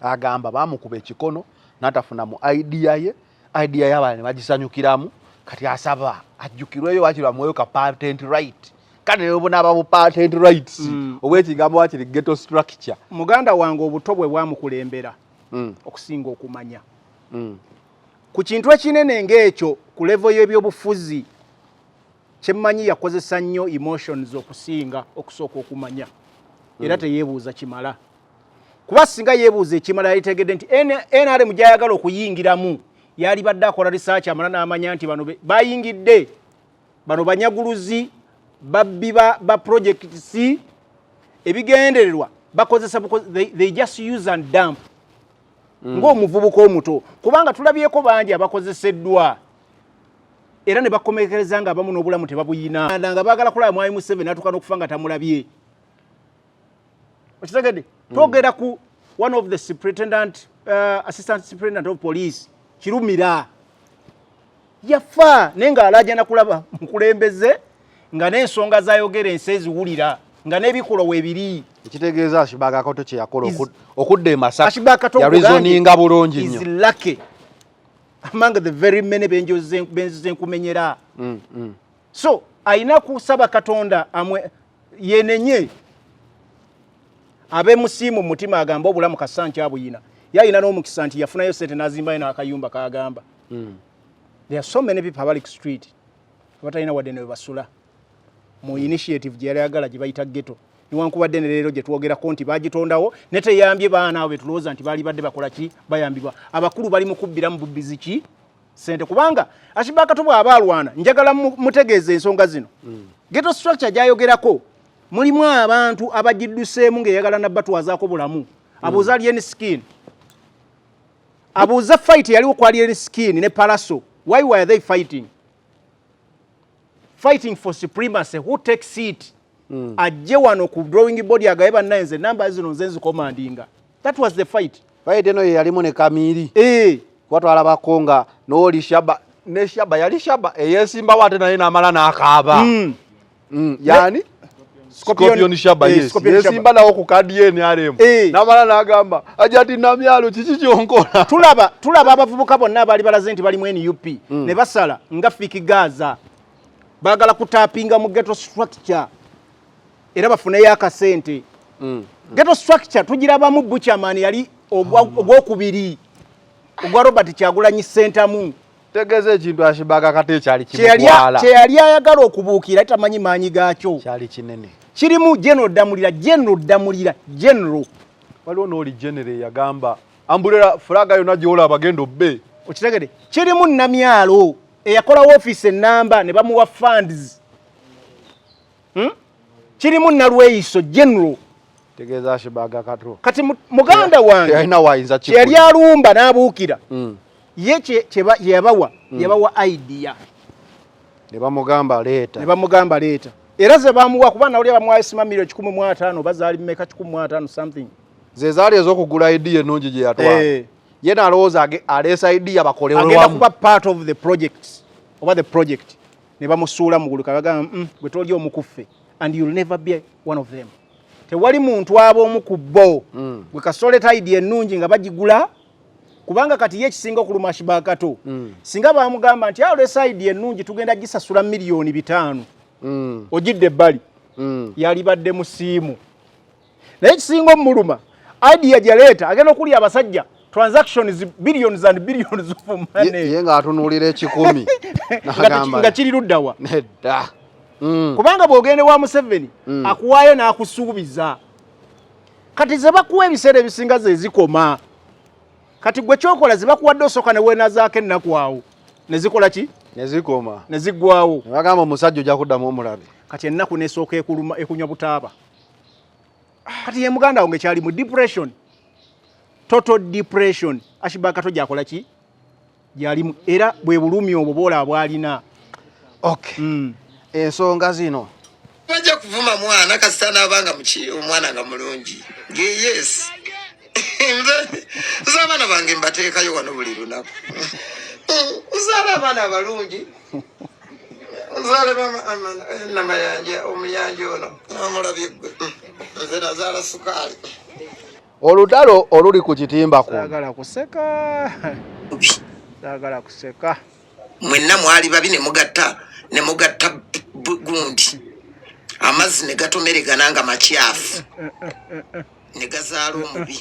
agamba bamukuba ekikono n'atafuna mu idea ye. Idea y'abalala ne bagisanyukiramu. Kati asaba ajjukirweyo, wakiri bamuweyo ka patent right, kale ne bunaaba bu patent rights obwekigambo wakiri ghetto structure. Muganda wange, obuto bwe bwamukulembera okusinga okumanya. Ku kintu ekinene ng'ekyo, ku level y'ebyobufuzi, kyemmanyi yakozesa nnyo emotions okusinga okusooka okumanya, era teyeebuuza kimala, kuba singa yeebuuza ekimala yalitegedde nti NRM gy'ayagala okuyingiramu, yalibadde akola research amala n'amanya nti bano bayingidde, bano banyaguluzi, babbi ba projects, ebigendererwa bakozesa they just use and dump. Ng'omuvubuka omuto, kubanga tulabyeko bangi abakozeseddwa era ne bakomekereza nga abamu n'obulamu tebabuyina, nga baagala kulaba Mwami Museveni, atuuka n'okufa nga tamulabye. Okitegedde? Twogera ku one of the superintendent, assistant superintendent of police Kirumira, yafa naye ng'alaajana kulaba mukulembeze, nga n'ensonga zayogera ensi eziwulira, nga n'ebikolwa weebiri. Ekitegeeza Ashburg Kato kye yakola okudda e Masaka, Ashburg Kato yareasoninga bulungi is nnyo. lucky among the very many benzize nkumenyera. So ayina kusaba Katonda amwe yenenye, abe musiimu mu mutima, agambe obulamu kassa nkyabuyina. Yayina n'omukisa nti yafunayo sente n'azimbayo n'akayumba kagamba. There are so many people abali ku street abatalina wadde ne basula mu initiative gye yali ayagala gye bayita ghetto, newankubadde ne leero gye twogerako nti bagitondawo ne teyambye baana abo betulowooza nti baali badde bakola ki, bayambibwa. Abakulu bali mu kubbiramu bubbizi ki. Sente, kubanga Ashburg Kato bw'aba alwana, njagala mutegeeze ensonga zino. Ghetto structure gy'ayogerako mulimu abantu abagidduseemu ng'eyagala nabbatwazaako bulamu. Abuuza Alien Skin, abuuza fight yaliwo ku Alien Skin ne Pallaso. Why were they fighting? Fighting for supremacy. Who takes it? Ajje wano ku drawing board agaye, bannaye, nze namba zino nze nzicommandinga. That was the fight. Fight eno ye yalimu ne Kamiri. Eh. Kuba twalabako nga n'oli Shaba ne Shaba yali Shaba eyeesimbawo ate naye n'amala n'akaaba. Yani Scorpion Shaba. Eh, yes. Scorpion Shaba. Yesimba nawo ku kadi ye NRM. N'amala n'agamba ajja ati, "Namyalo, kiki kyonkola?" Tulaba abavubuka bonna abaali balaze nti bali mu NUP ne basala nga Fik Gaza, baagala kutappinga mu ghetto structure era bafuneyo akasente. Ghetto structure tugirabamu Buchaman yali ogwokubiri ogwa Robert Kyagulanyi Ssentamu. Tegeeza ekintu Ashburg Kato ekyali Kyeyali kimutwala. Kyeyali ayagala okubuukira tamanyi maanyi gaakyo. Kyali kinene. Kirimu General Ddamulira, General Ddamulira, General. Waliwo n'oli general eyagamba ambulera fulaga yonna gy'olaba genda obbe. Okitegede, kirimu Namyalo eyakola woofiisi enamba ne bamuwa funds, Kirimu Nalweyiso General. Tegeeza Ashburg Kato. Kati muganda wange teyalina wayinza. Kyeyali alumba n'abuukira ye kye yabawa, yabawa idea. Ne bamugamba leeta. Ne bamugamba leeta, era ze bamuwa, kuba nawuli bamuwayo sima miliyoni 150, oba zaali mmeka, 150 something. Ze zaali ez'okugula idea ennungi gye yatwala. Ye nalowooza aleesa idea bakolere agenda wamu. Kuba part of the project oba the project, ne bamusuula mugulu kabagamba, gwe toli omu ku ffe and you'll never be one of them." Tewali muntu aba omu ku bo. Gwe kasoleta idea ennungi nga bagigula, kubanga kati ye ekisinga okuluma Ashburg Kato, singa bamugamba nti olesa idea ennungi, tugenda gisasula miliyoni 5, ogidde ebbali, yalibadde musiimu. Naye ekisinga omuluma, idea gyaleeta agenda okulya abasajja transactions, billions and billions of money. Ye ng'atunuulira 100. Nga nga kiri luddawa? Nedda. Kubanga bw'ogenda wa Museveni, akuwaayo n'akusuubiza. Kati ze bakuwa ebiseera ebisinga ze zikoma. Kati gwe kyokola, ze bakuwadde osooka ne weenazaako ennaku awo ne zikola ki? Ne zikoma. Ne ziggwawo. Ne bagamba omusajja ojja kuddamu omulabe. Kati ennaku nesooka ekuluma, ekunywa butaaba. Kati ye muganda wange kyali mu depression, total depression. Ashburg Kato gyakola ki gyalimu, era bwe bulumi obwo bwolaba bwalina. Okay. Ensonga zino. Bajja kuvuma mwana kasita naabanga omwana nga mulungi. Yes, nze abaana bange mbateekayo wano buli lunaku. Nzaala abaana abalungi, nzaale Namayanja, omuyanja ono omulabye gwe. Nze nazaala sukaali. Olutalo oluli ku kitimba kuno. Saagala kuseka, saagala kuseka. Mwenna mwali babi, ne mugatta gundi amazzi ne gatomeregana nga makyafu ne gazaala omubi.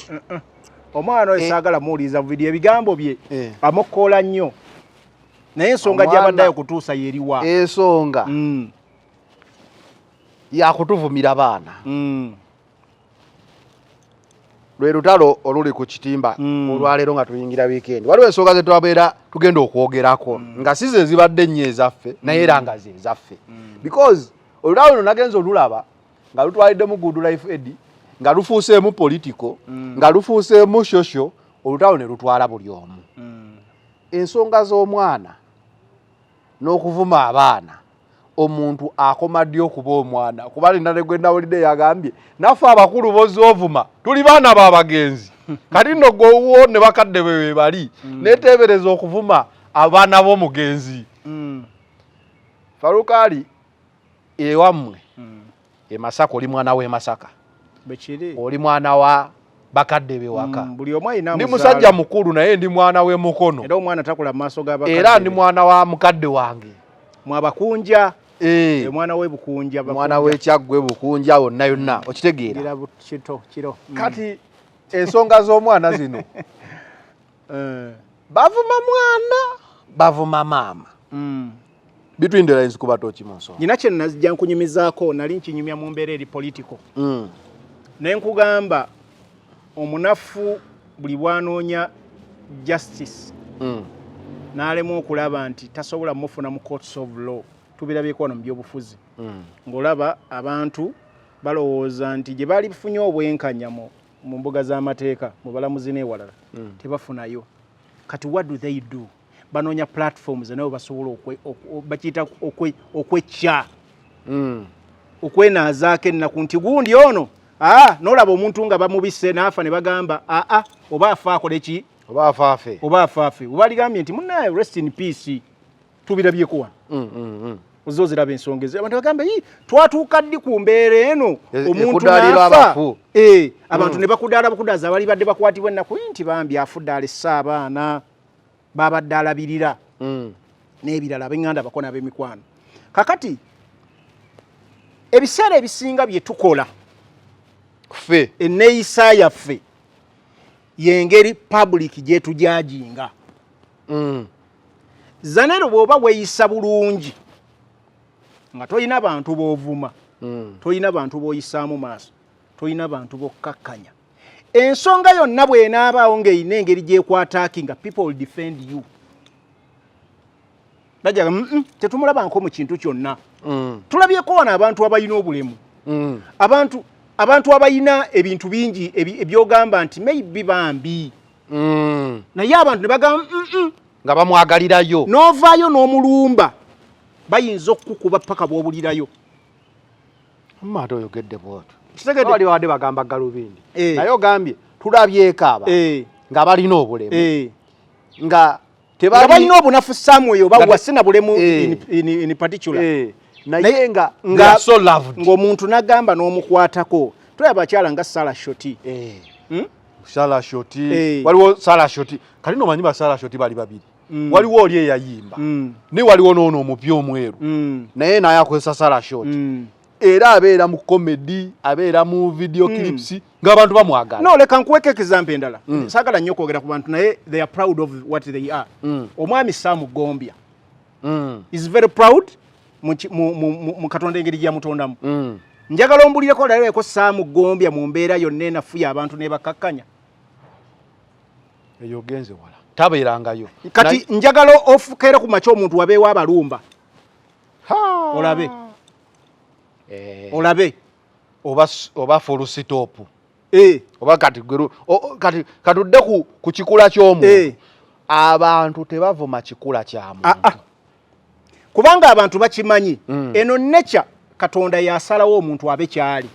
Omwana oyo saagala muwuliriza vidiyo, ebigambo bye amokoola nnyo, naye ensonga Omwana- gy'abaddeyo kutuusa yeriwa? Ensonga yakutuvumira baana. Lwe lutalo oluli ku kitimba. Olwaleero nga tuyingira wiikendi, waliwo ensonga ze twabeera tugenda okwogerako nga si ze zibadde nnyo ezaffe, naye era nga ze ezaffe, because olutalo luno nagenza olulaba nga lutwaliddemu Good Life Eddy, nga lufuuseemu political, nga lufuuseemu social. Olutalo ne lutwala buli omu. Ensonga z'omwana n'okuvuma abaana, omuntu akoma ddi okuba omwana? Kuba nina ne gwe nawulidde yagambye, "Naffe abakulu bozoovuma tuli baana babagenzi." Kati nno gwe ne bakadde be be bali neteebereza okuvuma abaana b'omugenzi. Farukaali, ewammwe e Masaka, oli mwana w'e Masaka. Bwekiri. Oli mwana wa bakadde bewaka. Buli omu alina ndi amuzaala. Musajja mukulu, naye ndi mwana w'e Mukono. Era omwana takula mu maaso g'abakadde era ndi be. Mwana wa mukadde wange. Mwabakunja. Eh. Omwana w'e Bukunja. Mwana w'ekyaggwe, Bukunja, wonna yonna, okitegeera? Ngira kito kiro. Kati ensonga z'omwana zino, bavuma mwana, bavuma maama. Between the lines, kuba toki mu nsonga? Nyina kye nazijja nkunyumizaako, nali nkinyumya mu mbeera eri political, naye nkugamba omunafu buli bwanoonya justice, N'alemwa okulaba nti tasobola mufuna mu courts of law. Tubirabyeko wano mu byobufuzi, ng'olaba abantu balowooza nti gye baali bufunye obwenkanya mu mbuga z'amateeka, mu balamuzi n'ewalala, tebafunayo. Kati what do they do? Banoonya platforms nabo basobola bakiyita okwecca, okwenaazaako ennaku nti gundi ono, aa, n'olaba omuntu nga bamubise n'afa ne bagamba, aa, oba afa akole ki? Oba afaafe. Oba afaafe, oba aligambye nti munnaye, rest in peace. Tubirabyeko wano. Ozo oziraba ensonga ezo, abantu bagambe, "Yi, twatuuka ddi ku mbeera eno?" Omuntu Ekudaalira n'afa. abafu. Abantu ne bakudaala bukudaaza, abali badde bakwatibwa ennaku nti bambi afudde, alesse abaana babadde alabirira n'ebirala, ab'eŋŋanda bako n'ab'emikwano. Kakati ebiseera ebisinga bye tukola, ffe, enneeyisa yaffe y'engeri public gyetujudginga. Zanero, bw'oba weeyisa bulungi nga tolina bantu b'ovuma, tolina bantu b'oyisaamu maaso, tolina bantu b'okkakkanya, ensonga yonna bw'enaabaawo ng'erina engeri gy'ekwataaki, nga people will defend you, bajaga, Tetumulabanko mu kintu kyonna." Tulabyeko wano abantu abalina obulemu, abantu abalina ebintu bingi ebyogamba nti maybe bambi, naye abantu ne bagamba, Nga bamwagalirayo. N'ovaayo n'omulumba, bayinza okukukuba paka bw'obulirayo. Amma ate oyogedde bwotyo. Kitegedde? Bali babadde bagamba galubindi, naye ogambye tulabyeko aba nga balina obulemu, nga nga balina obunafu somewhere oba Nga wasi na bulemu in particular. Naye nga they are so loved. Ng'omuntu n'agamba n'omukwatako. Tulaba abakyala nga Sara Shoti. Sara Shoti. Waliwo Sara Shoti, kali nomanyi ba Sara Shoti bali babiri. Waliwo oli eyayimba, naye waliwo n'ono omupya omweru, naye akozesa Sara Shoti. Era abeera mu comedy, abeera mu video clips, ng'abantu bamwagala. No, leka nkuweko example endala. Saagala nnyo okwogera ku bantu, naye they are proud of what they are. Omwami Sam Gombya is very proud mu Katonda engeri gyamutondamu. Njagala ombulireko, olaleko Sam Gombya mu mbeera yonna enafuya abantu nebakakkanya. Eyo ogenze wala, tabeerangayo. Kati njagala ofukeere ku makya omuntu wabeewo abalumba, olabe. Olabe. Oba full stop. Oba kati kati katudde ku kikula ky'omuntu. Abantu tebavuma kikula kya muntu. Ah, ah. Kubanga abantu bakimanyi, eno nature Katonda yasalawo omuntu abe kyali.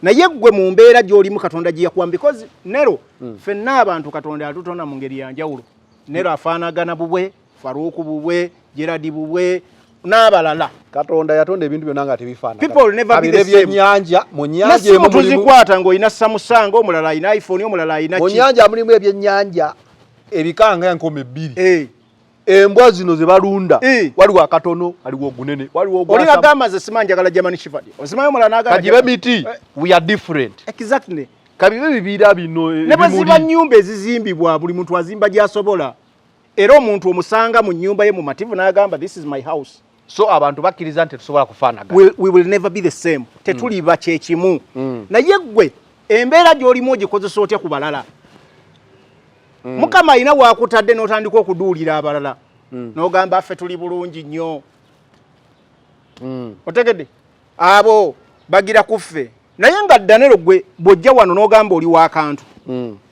Naye gwe mu mbeera gy'olimu Katonda gye yakuwa, because nero ffenna abantu Katonda yatutonda mu ngeri ya njawulo. Nero afaanagana bubwe, Faruku bubwe, Gerard bubwe n'abalala. Katonda yatonda ebintu byonna nga tebifaanagana. People will never be the same. Ebyennyanja, mu nnyanja nessimu emu mulimu tuzikwata ng'olina Samsung, omulala alina iPhone, omulala alina mu ki. Nnyanja mulimu ebyennyanja ebika nga 2000. Embwa zino ze balunda, waliwo akatono, waliwo ogunene, waliwo Oli ogwasama. agamba nze simanyi njagala German Shepherd, osimanyi omulala n'agamba Kagibe miti, we are different. Kabibe bibiira bino Ne bwe ziba ebimuli. nnyumba ezizimbibwa, buli muntu azimba gy'asobola, era omuntu omusanga mu nnyumba ye mumativu n'agamba, "This is my house." So abantu bakkiriza nti tetusobola kufaanagana. We will never be the same, tetuliba kyekimu. Naye gwe embeera gy'olimu ogikozesa otya ku balala? Mukama alina wakutadde n'otandika okuduulira abalala, n'ogamba affe tuli bulungi nnyo. Otegedde? Abo bagira kuffe, naye nga Danero gwe bw'ojja wano n'ogamba oli w'akantu.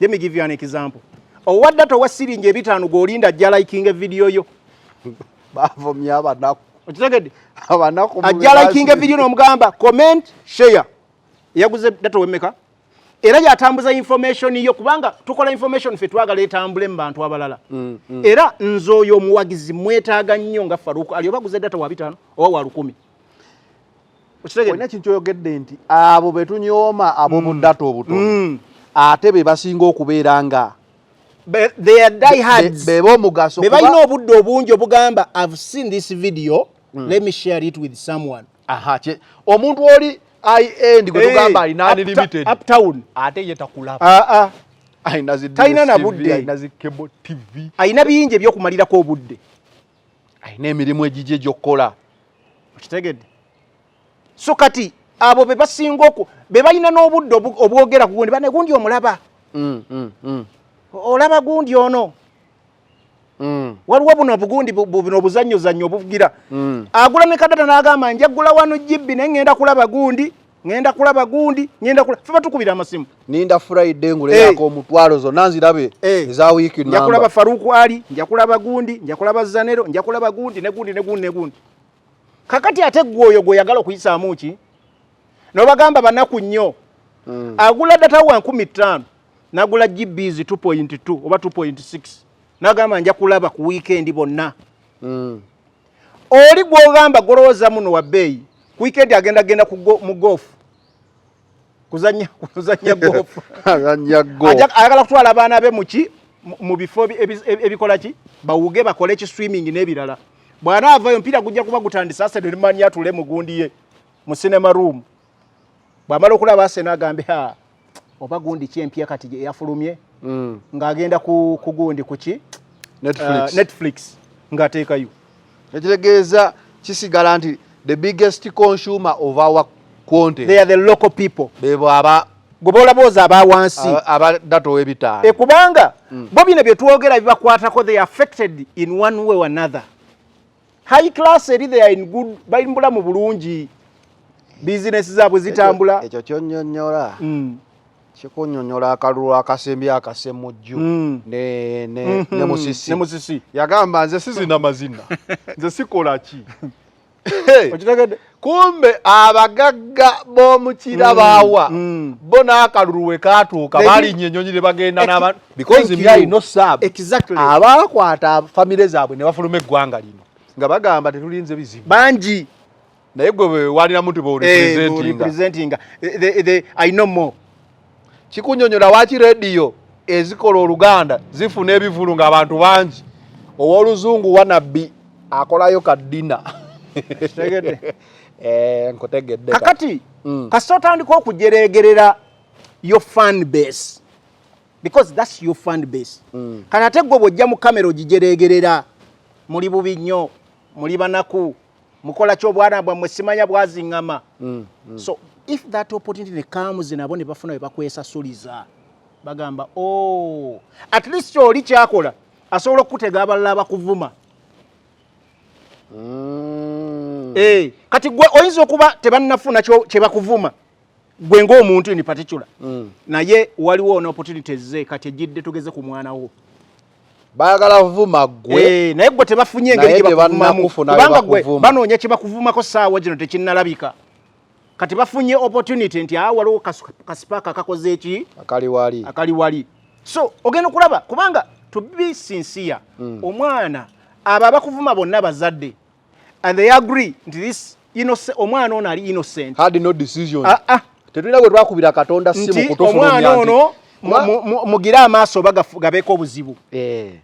Let me give you an example. Owa data owa siringi 500 gw'olinda ajja likinga evidiyo yo. Bavumye abanaku. Okitegedde? Abanaku. Ajja likinga evidiyo n'omugamba comment, share. Yaguze data wemmeka? Era yatambuza information yo, kubanga tukola information ffe twagala etambule mu bantu abalala. Era nze oyo omuwagizi mwetaaga nnyo nga Faruku ali, oba guze data wa 500 oba wa 1000. Okitegedde? Olina ekintu kyoyogedde nti abo be tunyooma, ab'obudata obutono, ate be basinga okubeera nga They are diehards. Be b'omugaso. Be balina obudde obungi obugamba, "I've seen this video, let me share it with someone." Aha, omuntu oli high end gwe tugamba alina unlimited, Uptown, ate ye takulaba. Ah, ah. Alina zi Talina na DSTV, budde. alina zi cable TV. Alina bingi ebyokumalirako obudde. Alina emirimu egijja egy'okukola. Okitegedde? So kati abo be basinga oku be balina n'obudde obwogera ku gundi, bane gundi omulaba, olaba gundi ono. Waliwo buno obugundi buno obuzannyozannyo obuvugira. Agula ne kadata n'agamba, "Njagula 1 GB, naye ŋŋenda kulaba gundi, ŋŋenda kulaba gundi, ŋŋenda kula." Fe batukubira amasimu. Ninda Friday nguleyako omutwalo, zonna nzirabe eza wiiki. Nja kulaba Faruku Ali, nja kulaba gundi, nja kulaba Zanero, nja kulaba gundi ne gundi ne gundi ne gundi. Kakati ate gwe oyo gweyagala okuyisaamu ki, nobagamba banaku nnyo. Agula data wa 5000, nagula GBs 2.2 oba 2.6, nagamba, "Nja kulaba ku weekend bonna." Oli gwogamba golowooza muno wa bbeeyi, ku weekend agenda genda mu golf, kuzanya golf. Azannya go. Ayagala kutwala abaana be muki, mu bifo ebikola ki, bawuge, bakole ki, swimming n'ebirala. Bw'anaavayo, omupiira gujja kuba gutandise. Arsenal ne atule mu gundi ye mu cinema room. Bw'amala okulaba Arsenal, agambe, "Ha, oba gundi ki empya kati gye yafulumye?" Ng'agenda ku gundi kuki? Netflix. Netflix ng'ateekayo. Ekitegeeza kisigala nti the biggest consumer of our content they are the local people. Bebo aba gwe boolabooza aba wansi. Aba data ow'ebitaano. E, kubanga bo bino bye twogera bibakwatako. They are affected in one way or another. High class eri, they are in good, bali mu bulamu bulungi, bizinesi zaabwe zitambula. Ekyo kyonnyonnyola, kikunyonnyola akalulu akasembye akasemujju ne Musisi. Ne Musisi. Yagamba, "Nze sizina mazina, nze sikola ki." Okitegedde? Kumbe abagagga b'omukira baawa bo n'akalulu we kaatuuka balinnya ennyonyi ne bagenda n'abantu because Thank me, I you. know some abakwata famire zaabwe ne bafuluma eggwanga lino nga bagamba, "Tetulinze bizibu." Bangi. Naye gwe bwewaliramu nti borepresentinga. Representinga. I know more. Kikunyonyola waki rediyo ezikola Oluganda zifuna ebivulu ng'abantu bangi, ow'Oluzungu wanabbi akolayo kaddina. Kitegedde? Eh, nkutegedde kati. Kakati kasita otandika okujeregerera your fan base, because that's your fan base. Kati ate gwe bw'ojja mu kamera ogijeregerera, "Muli bubi nnyo, muli banaku, mukola ki, obwana bwammwe simanya bwaziŋŋama." So if that opportunity comes, nabo ne bafuna we bakwesasuliza, bagamba, "Oh, at least oli kyakola asobola okutega abalala abakuvuma." Eh, kati gwe oyinza okuba tebannafuna kye bakuvuma gwe ng'omuntu in particular, naye waliwo an opportunity ezze kati ejjidde, tugeze ku mwana wo. Baagala vuma gwe. Eh, naye gwe tebafunye engeri Naye gye bakuvumamu. tebannakufuna Kubanga gwe bakuvuma. banoonya kye bakuvumako, saawa gino tekinnalabika. Kati bafunye opportunity nti awo waliwo kasipaaka akakoze eki akali wali. Akali wali. So ogenda okulaba, kubanga to be sincere, omwana abo abakuvuma bonna bazadde, and they agree nti this innocent, omwana ono ali innocent. Had no decision. Ah, ah. Tetulina bwe twakubira Katonda simu Nti kutufulumya omwana nti ono mugire amaaso oba gabeeko obuzibu.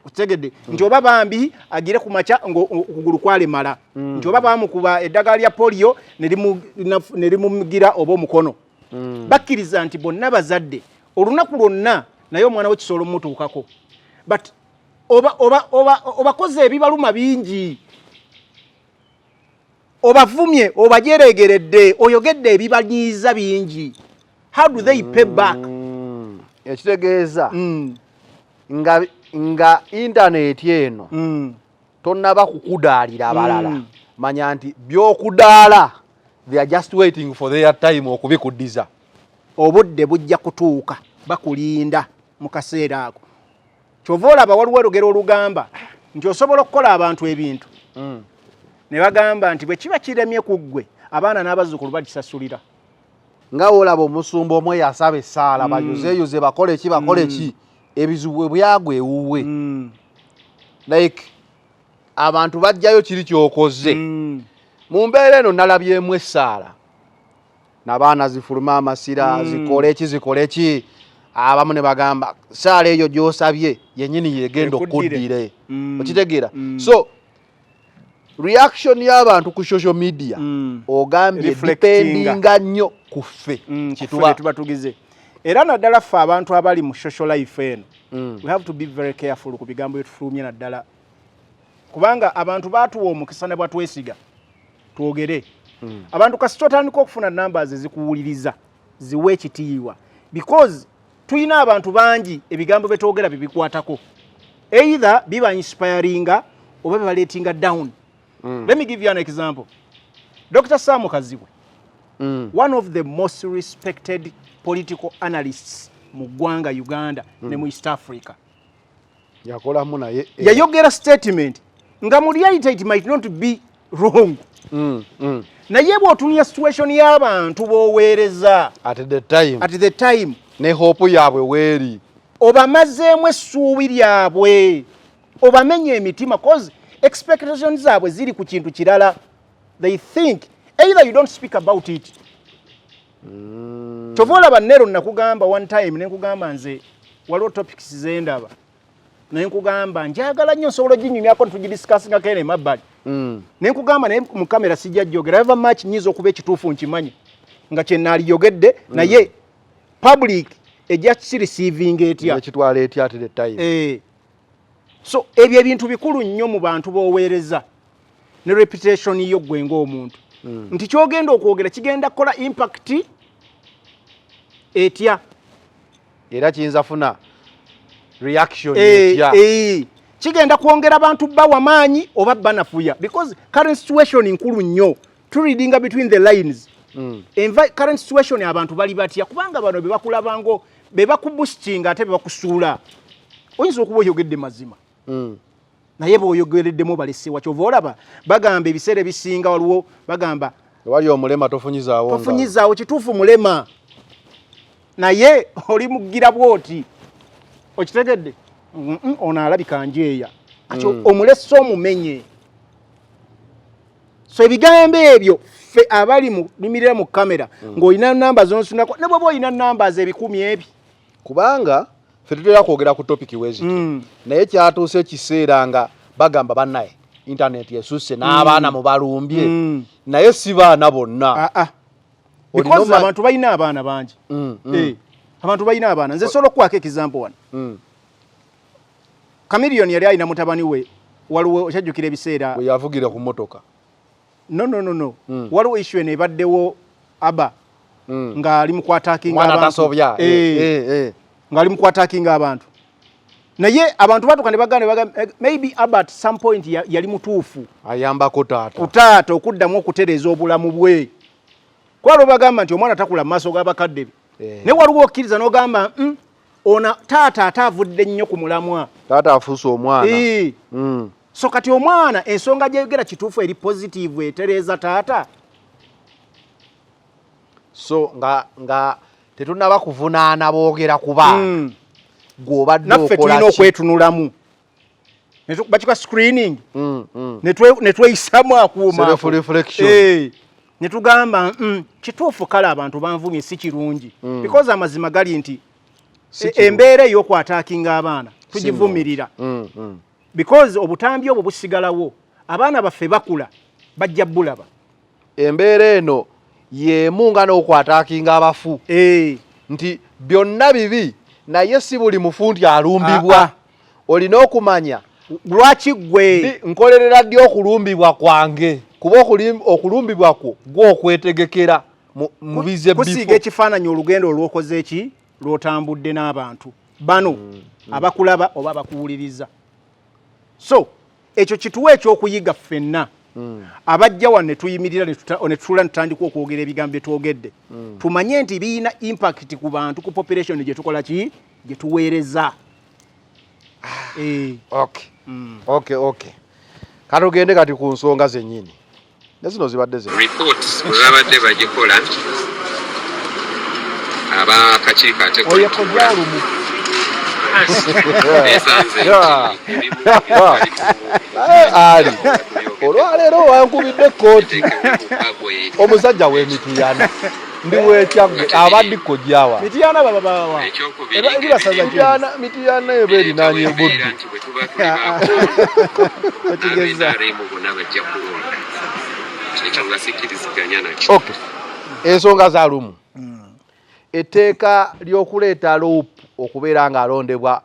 Okitegedde nti oba bambi agire ku makya okugulu kwalemala, nti oba bamukuba eddagala lya polio ne limugira oba omukono. Bakkiriza nti bonna bazadde olunaku lwonna, naye omwana we kisobola omutuukako. But oba obakoze ebibaluma bingi, obavumye, obajeregeredde, oyogedde ebibanyiiza bingi, how do they pay back? Ekitegeeza nga intaneti eno tonnaba kukudaalira abalala, manya nti byokudaala, they are just waiting for their time okubikuddiza. Obudde bujja kutuuka, bakulinda mu kaseera ako. Kyova olaba waliwo olugero olugamba nti osobola okukola abantu ebintu ne bagamba nti bwe kiba kiremye ku ggwe, abaana n'abazzukulu bakisasulira. Nga wolaba omusumba omwe yasaba essaala, bayuzeeyuze, bakole ki, bakole ki, ebizibu bwe byagwa ewuwe, like abantu bajjayo kiri kyokoze. Mu mbeera eno nalabyemu essaala nabaana zifuluma amasira, zikole ki, zikole ki, abamu ne bagamba saala eyo gy'osabye yennyini yegenda Ekuddire. okuddire. Okitegeera? So reaction y'abantu ku social media, ogambye, Reflectinga. dependinga nnyo ku ffe. Kituba tuba tugize era naddala ffe abantu abali mu social life eno, we have to be very careful ku bigambo byetufulumye, naddala kubanga abantu batuwa omukisa ne bwatwesiga twogere. Abantu kasita otandika okufuna numbers ezikuwuliriza, ziwe ekitiibwa, because tulina abantu bangi ebigambo byetwogera bibikwatako, either biba inspiringa Oba bebaletinga down. Let me give you an example. Dr. Sam Kazibwe, one of the most respected political analysts mu ggwanga Uganda ne mu East Africa, Yakolamu naye yayogera statement nga mu reality it might not be wrong, naye bw'otunula situation y'abantu b'oweereza at the time, at the time, ne hope yaabwe weeri, obamazeemu essuubi lyabwe, obamenya emitima, cause expectations zaabwe ziri ku kintu kirala. They think either you don't speak about it. Kyova olaba nero nakugamba one time, nenkugamba nze waliwo topics zendaba, nenkugamba njagala nnyo nsobola oginyumyako netugidiscussingako eno emabbali, nenkugamba naye mu kamera sijja jjogera. Eva match nyinza okuba ekituufu nkimanyi nga kyenaaliyogedde, naye public ejja kireceivinga etya? Ekitwala etya at the time? Eh. So ebyo ebintu bikulu nnyo mu bantu b'oweereza ne reputation yo gwe ng'omuntu, nti kyogenda okwogera kigenda kukola impact etya? Era kiyinza funa reaction etya? Eh, kigenda kwongera bantu bawa maanyi oba banafuya? Because current situation nkulu nnyo, tureadinga between the lines. Current situation abantu bali batya? Kubanga bano be bakulabango be bakuboostinga ate be bakusuula. Oyinza okuba oyogedde mazima, naye bw'oyogereddemu balesewa. Kyova olaba bagamba ebiseera ebisinga waliwo bagamba Wali omulema tofunyizaawo ngalo. Tofunyizaawo. Kituufu mulema, naye oli mugira bwoti, okitegedde? Ono alabika njeeya kati omulese omumenye. So ebigambo ebyo ffe abali mu limirira mu kamera, ng'olina namba zonsunako, ne bw'oba olina namba 1000 ebi. Kubanga ffe tutera kwogera ku topic weziti, naye kyatuuse ekiseera nga bagamba bannaye internet esusse n'abaana mubalumbye, naye si baana bonna. Ah, ah. Olina Because abantu balina abaana bangi. Eh, abantu balina abaana. Nze sobola okukwako example wano. Chameleone yali alina mutabani we, waliwo okyajjukira ebiseera bwe yavugira ku motoka. No, no, no, no. Waliwo issue eno ebaddewo aba ng'ali mu kwattackinga Mwana abantu. tasobya. Eh, Eh. ng'ali mu kwattackinga abantu, naye abantu batuuka ne bagamba, maybe aba at some point yali mutuufu Ayambako taata. Ku taata okuddamu okutereeza obulamu bwe, kuba lwe bagamba nti omwana takula mu maaso g'abakadde be. Naye waliwo okkiriza n'ogamba, ona taata ate avudde nnyo ku mulamwa." Taata afuuse omwana. Eh. So kati omwana ensonga gyeyogera kituufu, eri positive, etereeza taata. So nga tetunaba kuvunaana boogera ku baana, gw'obadde Naffe okola tulina ki? okwetunulamu. Bakika screening, ne tweyisamu akuuma Self reflection. Eh, ne tugamba, kituufu kale abantu banvumye, si kirungi," because amazima gali nti Si kirungi. Embeera ey'okwattackinga abaana tugivumirira, because obutambi obwo busigalawo, abaana baffe bakula bajja bulaba. Embeera eno y'emu nga n'okwattackinga abafu, nti byonna bibi, naye si buli mufu nti alumbibwa. Ah, ah. Olina okumanya lwaki gwe nkolerera ddi okulumbibwa kwange, kuba okulumbibwa kwo gw'okwetegekera mu bize. Kusiiga bifo. Ekifaananyi olugendo olwokoze eki lwotambudde n'abantu bano abakulaba oba abakuwuliriza. So ekyo kituwa ekyokuyiga ffenna abajja wano ne tuyimirira ne tutuula ne tutandika okwogera ebigambo bye twogedde, tumanye nti birina impact ku bantu, ku population gye tukola ki, gye tuweereza. Eh. Okay, katugende kati ku nsonga zennyini, ne zino zibadde ze Reports bwe babadde bagikola abakakiiko ate Oyo kojja olumu. Besanze nti ebimu Eh, ali olwaleero wankubidde ekkooti omusajja w'emitiyana ndi wekyaggwe abaddi kojjawa. Mitiyana baba bawa Ekyokubiri, eri basaza ki? Mitiyana eba erinaanye embeera Buddu. nti bwe tuba tuli bakulonda Okigeza. abeNRM bonna bajja kulonda, ekyo nga sikkiriziganya nakyo. Okay, ensonga za Lumu, etteeka ly'okuleeta LOP okubeera ng'alondebwa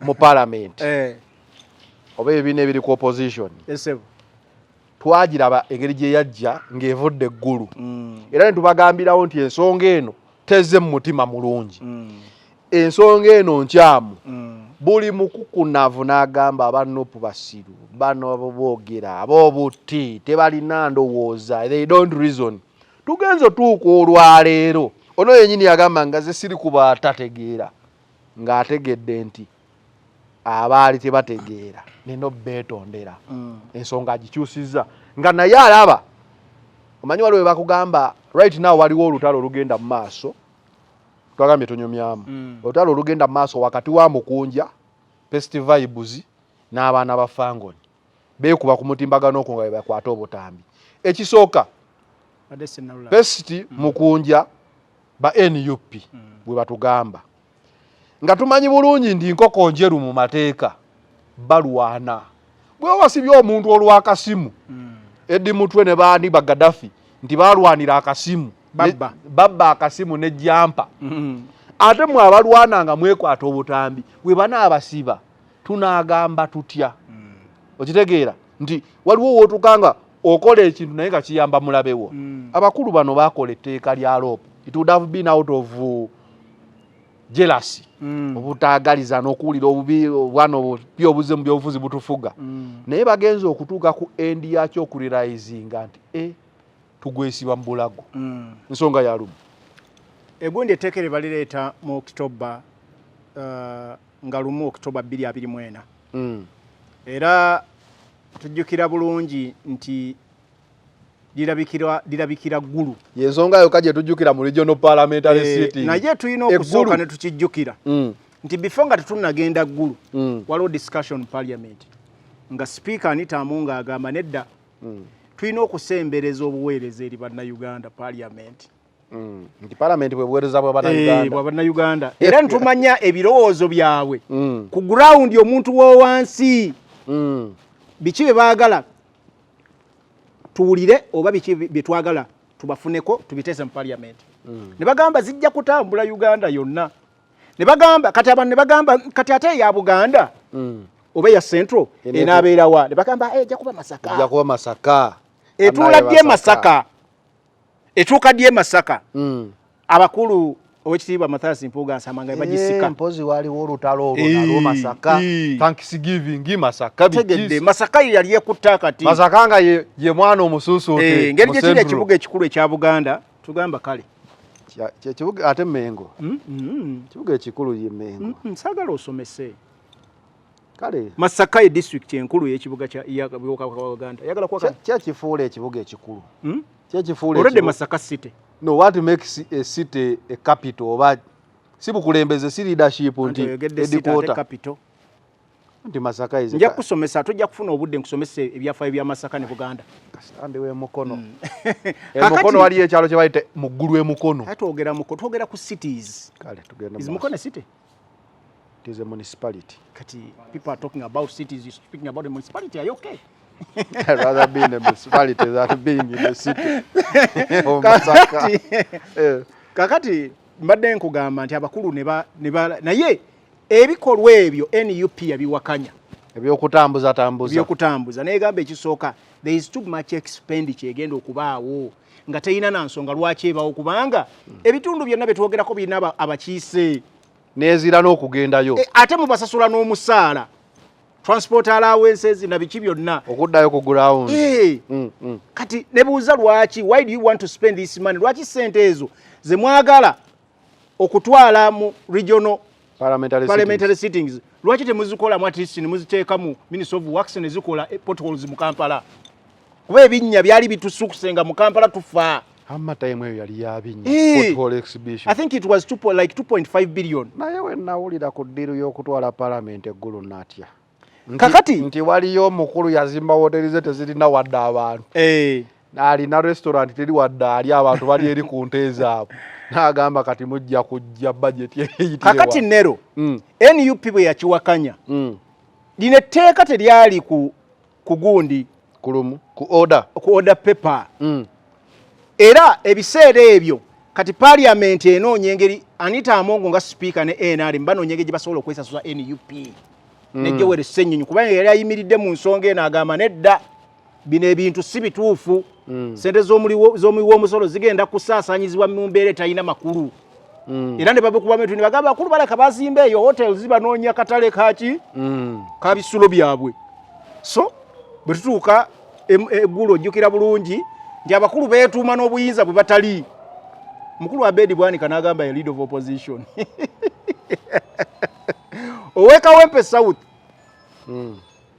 mu palamenti oba ebibiina ebiri ku opposition, Esebo. Twagiraba engeri gye yajja ng'evudde eggulu, era ne tubagambirawo nti ensonga eno tezze mu mutima mulungi, ensonga eno nkyamu. Buli mukukunavu n'agamba aba NUP basiru, bano boogera ab'obuti tebalina ndowooza, they don't reason. Tugenze otuuka olwaleero, ono yennyini yagamba nga ze siri kuba atategeera, ng'ategedde nti abaali tebategeera nina obeetondera. Ensonga agikyusizza nga naye alaba. Omanyi waliwo we bakugamba right now waliwo olutalo olugenda mu maaso, twagambye tunyumyamu. Olutalo olugenda mu maaso wakati wa Mukunja, Pest Vibes n'abaana ba Fangoni, beekuba ku mutimbagano okwo nga bwe bakwata obutambi. Ekisooka, Badde sinnalulaba. Pest, Mukunja ba NUP bwe batugamba nga tumanyi bulungi nti nkoko njeru mu mateeka balwana. Bwe wasibye omuntu olw'akasimu, Eddie Mutwe ne baani ba Gaddafi nti balwanira akasimu. Babba. Babba akasimu ne jumper. Ate mwe abalwana nga mwekwata obutambi, bwe banaabasiba tunaagamba tutya? Okitegeera nti waliwo wootuka nga okola ekintu naye nga kiyamba mulabewo. Abakulu bano bakola etteeka lya LOP, it would have been out of jealousy, obutaagaliza n'okuwulira obubi, obwana obubi obuze mu byobufuzi butufuga. Naye bagenza okutuuka ku end yakyo okurealizinga nti e tugwesiba mu bulago. Nsonga ya lumu. Egundi etteeka eryo balireeta mu October, nga 1 October 2024. Era tujjukira bulungi nti lirabikira Ggulu. Yensonga yokka gye tujjukira mu regional parliamentary sitting. Naye tulina okusooka Eggulu. ne tukijjukira nti before nga tetunnagenda Ggulu, waliwo discussion parliament nga Speaker Anita Among agamba nedda, tulina okusembereza obuweereza eri Bannayuganda, parliament. Nti parliament bwe buweereza bwa Eh, Bannayuganda. bwa Bannayuganda, era ntumanya ebirowoozo byabwe ku ground, omuntu w'owansi, biki bye baagala tuwulire oba biki bye twagala tubafuneko tubiteese mu parliament. Ne bagamba zijja kutambula Uganda yonna. Ne bagamba kati abantu ne bagamba kati ate eya Buganda oba eya Central enaabeerawa? Ne bagamba, "Eh, ejja kuba Masaka." Ejja kuba Masaka. Etuula ddi e Masaka? Etuuka ddi e Masaka? Abakulu, Owekitiibwa Mathias Mpuuga Nsamba nga bagisika. Eh, mpozi waliwo olutalo olwo nalwo Masaka. Thanksgiving Masaka. Tegedde. Biki? Masaka ye yali ekutta kati. Masaka nga ye mwana omusuusuute. Eh, ngeri mu gye kiri Central. ekibuga ekikulu ekya Buganda, tugamba kale. Kyekibuga ate Mengo. Kibuga ekikulu ye Mengo. Saagala osomese. Kale. Masaka ye district enkulu y'ekibuga kya ya bwa Buganda. Yagala kuwa Kyekifuula ekibuga ekikulu. Kyekifuula Already ekibuga. Masaka city. No, what makes a city a capital oba si bukulembeze, si leadership Anti nti oyogedde city ate headquarter. capital. Nti Masaka is a Nja kusomesa, tujja kufuna obudde nkusomese ebyafaayo bya Masaka ne Buganda. Kasitande w'e Mukono. Kakati- Mukono waliyo ekyalo kye bayita Muggulu e Mukono. Ate twogera Mukono, twogera ku cities. Kale tugende Is mu maaso. Mukono a city? It is a municipality. Kati people are talking about cities, you're speaking about a municipality. Are you okay? I'd rather be in a municipality than being in a city. Oh, Masaka. Eh. Kakati mbadde nkugamba nti abakulu ne ba naye ebikolwa ebyo NUP yabiwakanya. Ebyokutambuza tambuza. Ebyokutambuza, nayegamba ekisooka, there is too much expenditure egenda okubaawo nga teyina na nsonga lwaki ebawo, kubanga ebitundu byonna bye twogerako birina abakiise. Nezira n'okugendayo. E, ate mubasasula n'omusaala, transport allowances na biki byonna. Okuddayo ku ground. Eh. Kati nebuuza lwaki, why do you want to spend this money? Lwaki sente ezo ze mwagala okutwala mu regional parliamentary parliamentary sittings, lwaki temuzikolamu at least nemuziteeka mu Ministry of Works ne zikola potholes mu Kampala? Kuba ebinnya byali bitusukusenga mu Kampala, tufa. Amma time eyo yali yabinnya. Eh. Football exhibition. I think it was like 2.5 billion. Naye we nawulira ku deal y'okutwala parliament e Ggulu natya. Kakati nti waliyo omukulu yazimba woteri ze tezirina wadde abantu. Alina restaurant teri wadde ali abantu, bali eri ku nte zaabwe, n'agamba kati mujja kujja budget eyitire Kakati wa. Nero, NUP bwe yakiwakanya, lino etteeka teryali ku gundi. Kulumu ku order. Ku order paper. Era ebiseera ebyo kati parliament enoonya engeri, Anita Amongo nga speaker ne NRM banoonya engeri gye basobola okwesasuza NUP ne Joel Ssenyonyi, kubanga yali ayimiridde mu nsonga eno, agamba nedda, bino ebintu si bituufu, sente z'omuwi w'omusolo zigenda kusaasaanyizibwa mu mbeera etalina makulu. Era ne babukuba metu ne bagamba bakulu balaka bazimba eyo hotels, banoonya katale kaki ka bisulo byabwe. So bwe tutuuka eggulo, ojjukira bulungi nti abakulu beetuuma n'obuyinza bwe batali. Mukulu Abedi Bwanika n'agamba ye leader of opposition, ow'e Kawempe South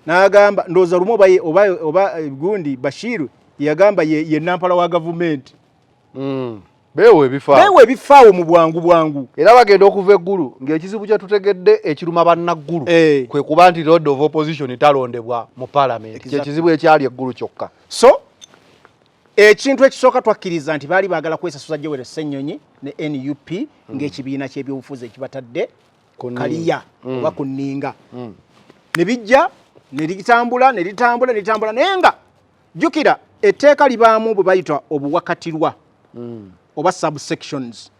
n'agamba, ndowooza lumu oba oba gundi Bashiru yagamba ye nampala wa gavumenti. Beewa ebifaawo. Beewa ebifaawo mu bwangu bwangu. Era bagenda okuva eggulu ng'ekizibu kye tutegedde ekiruma bannaggulu kwe kuba nti leader of opposition talondebwa mu parliament. Kyekizibu ekyali eggulu kyokka. So ekintu ekisooka, twakkiriza nti baali baagala kwesasuza Joel Ssennyonyi ne NUP ng'ekibiina ky'ebyobufuzi ekibatadde Ku nninga. Kaliya oba ku nninga. Ne bijja ne litambula, ne litambula, ne litambula, naye nga jjukira etteeka libaamu bwe bayita obuwakatirwa oba subsections.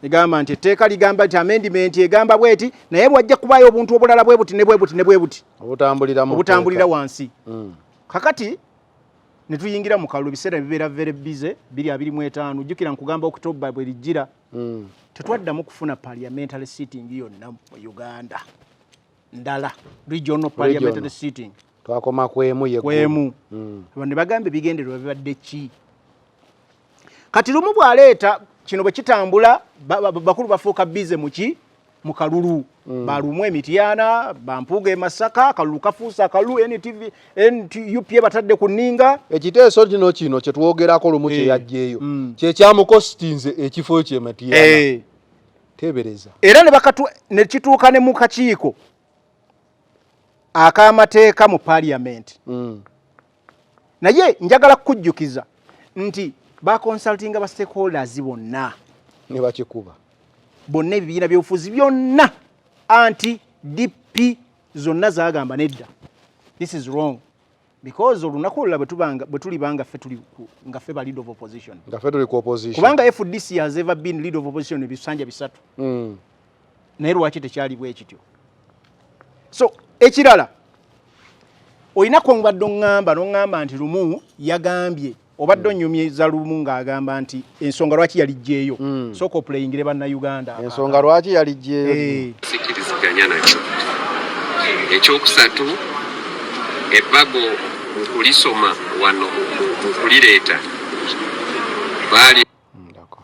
Egamba nti etteeka ligamba nti amendment egamba bweti, naye bwajja kubaayo obuntu obulala bwe buti ne bwe buti ne bwe buti obutambulira mu obutambulira tteeka. wansi. Kakati ne tuyingira mu kalulu, ebiseera bibeera very busy, 2025. Jjukira nkugamba October bwe lijjira, tetwaddamu kufuna parliamentary sitting yonna mu Uganda ndala, regional parliamentary sitting. Twakoma kwemu ye. Kwemu. Abantu ne bagamba ebigendererwa bibadde ki? Kati Lumu bw'aleeta kino, bwe kitambula, bakulu bafuuka busy muki, mu kalulu. Balumu emityana, bampuuga e Masaka, akalulu kafuuse akalulu. NTV, NUP batadde ku nninga. Ekiteeso kino kyetwogerako Lumu kye yajjeeyo kyekyamukositinze ekifo kye Mityana. Teebereza. Era ne bakatu ne kituuka ne mu kakiiko ak'amateeka mu parliament. Naye njagala kukujjukiza nti baconsultinga ba stakeholders bonna. Ne bakikuba. Bonna, ebibiina byobufuzi byonna, anti DP zonna zagamba nedda, this is wrong, because olunaku olulala bwe tuliba nga ffe tuli nga ffe ba leader of opposition, nga ffe tuli ku opposition, kubanga FDC has ever been leader of opposition ebisanja 3. Naye lwaki tekyali bwe kityo? So ekirala, olina kwobadde oŋŋamba n'oŋŋamba nti Lumu yagambye, obadde onyumyiza Lumu ng'agamba nti ensonga lwaki yalijjeeyo. Sooka opuleyingire Bannayuganda. Ensonga lwaki yalijjeeyo. Sikiriziganya nakyo. Ekyokusatu, ebbago mu kulisoma wano, mu kulireeta, baali Ndako.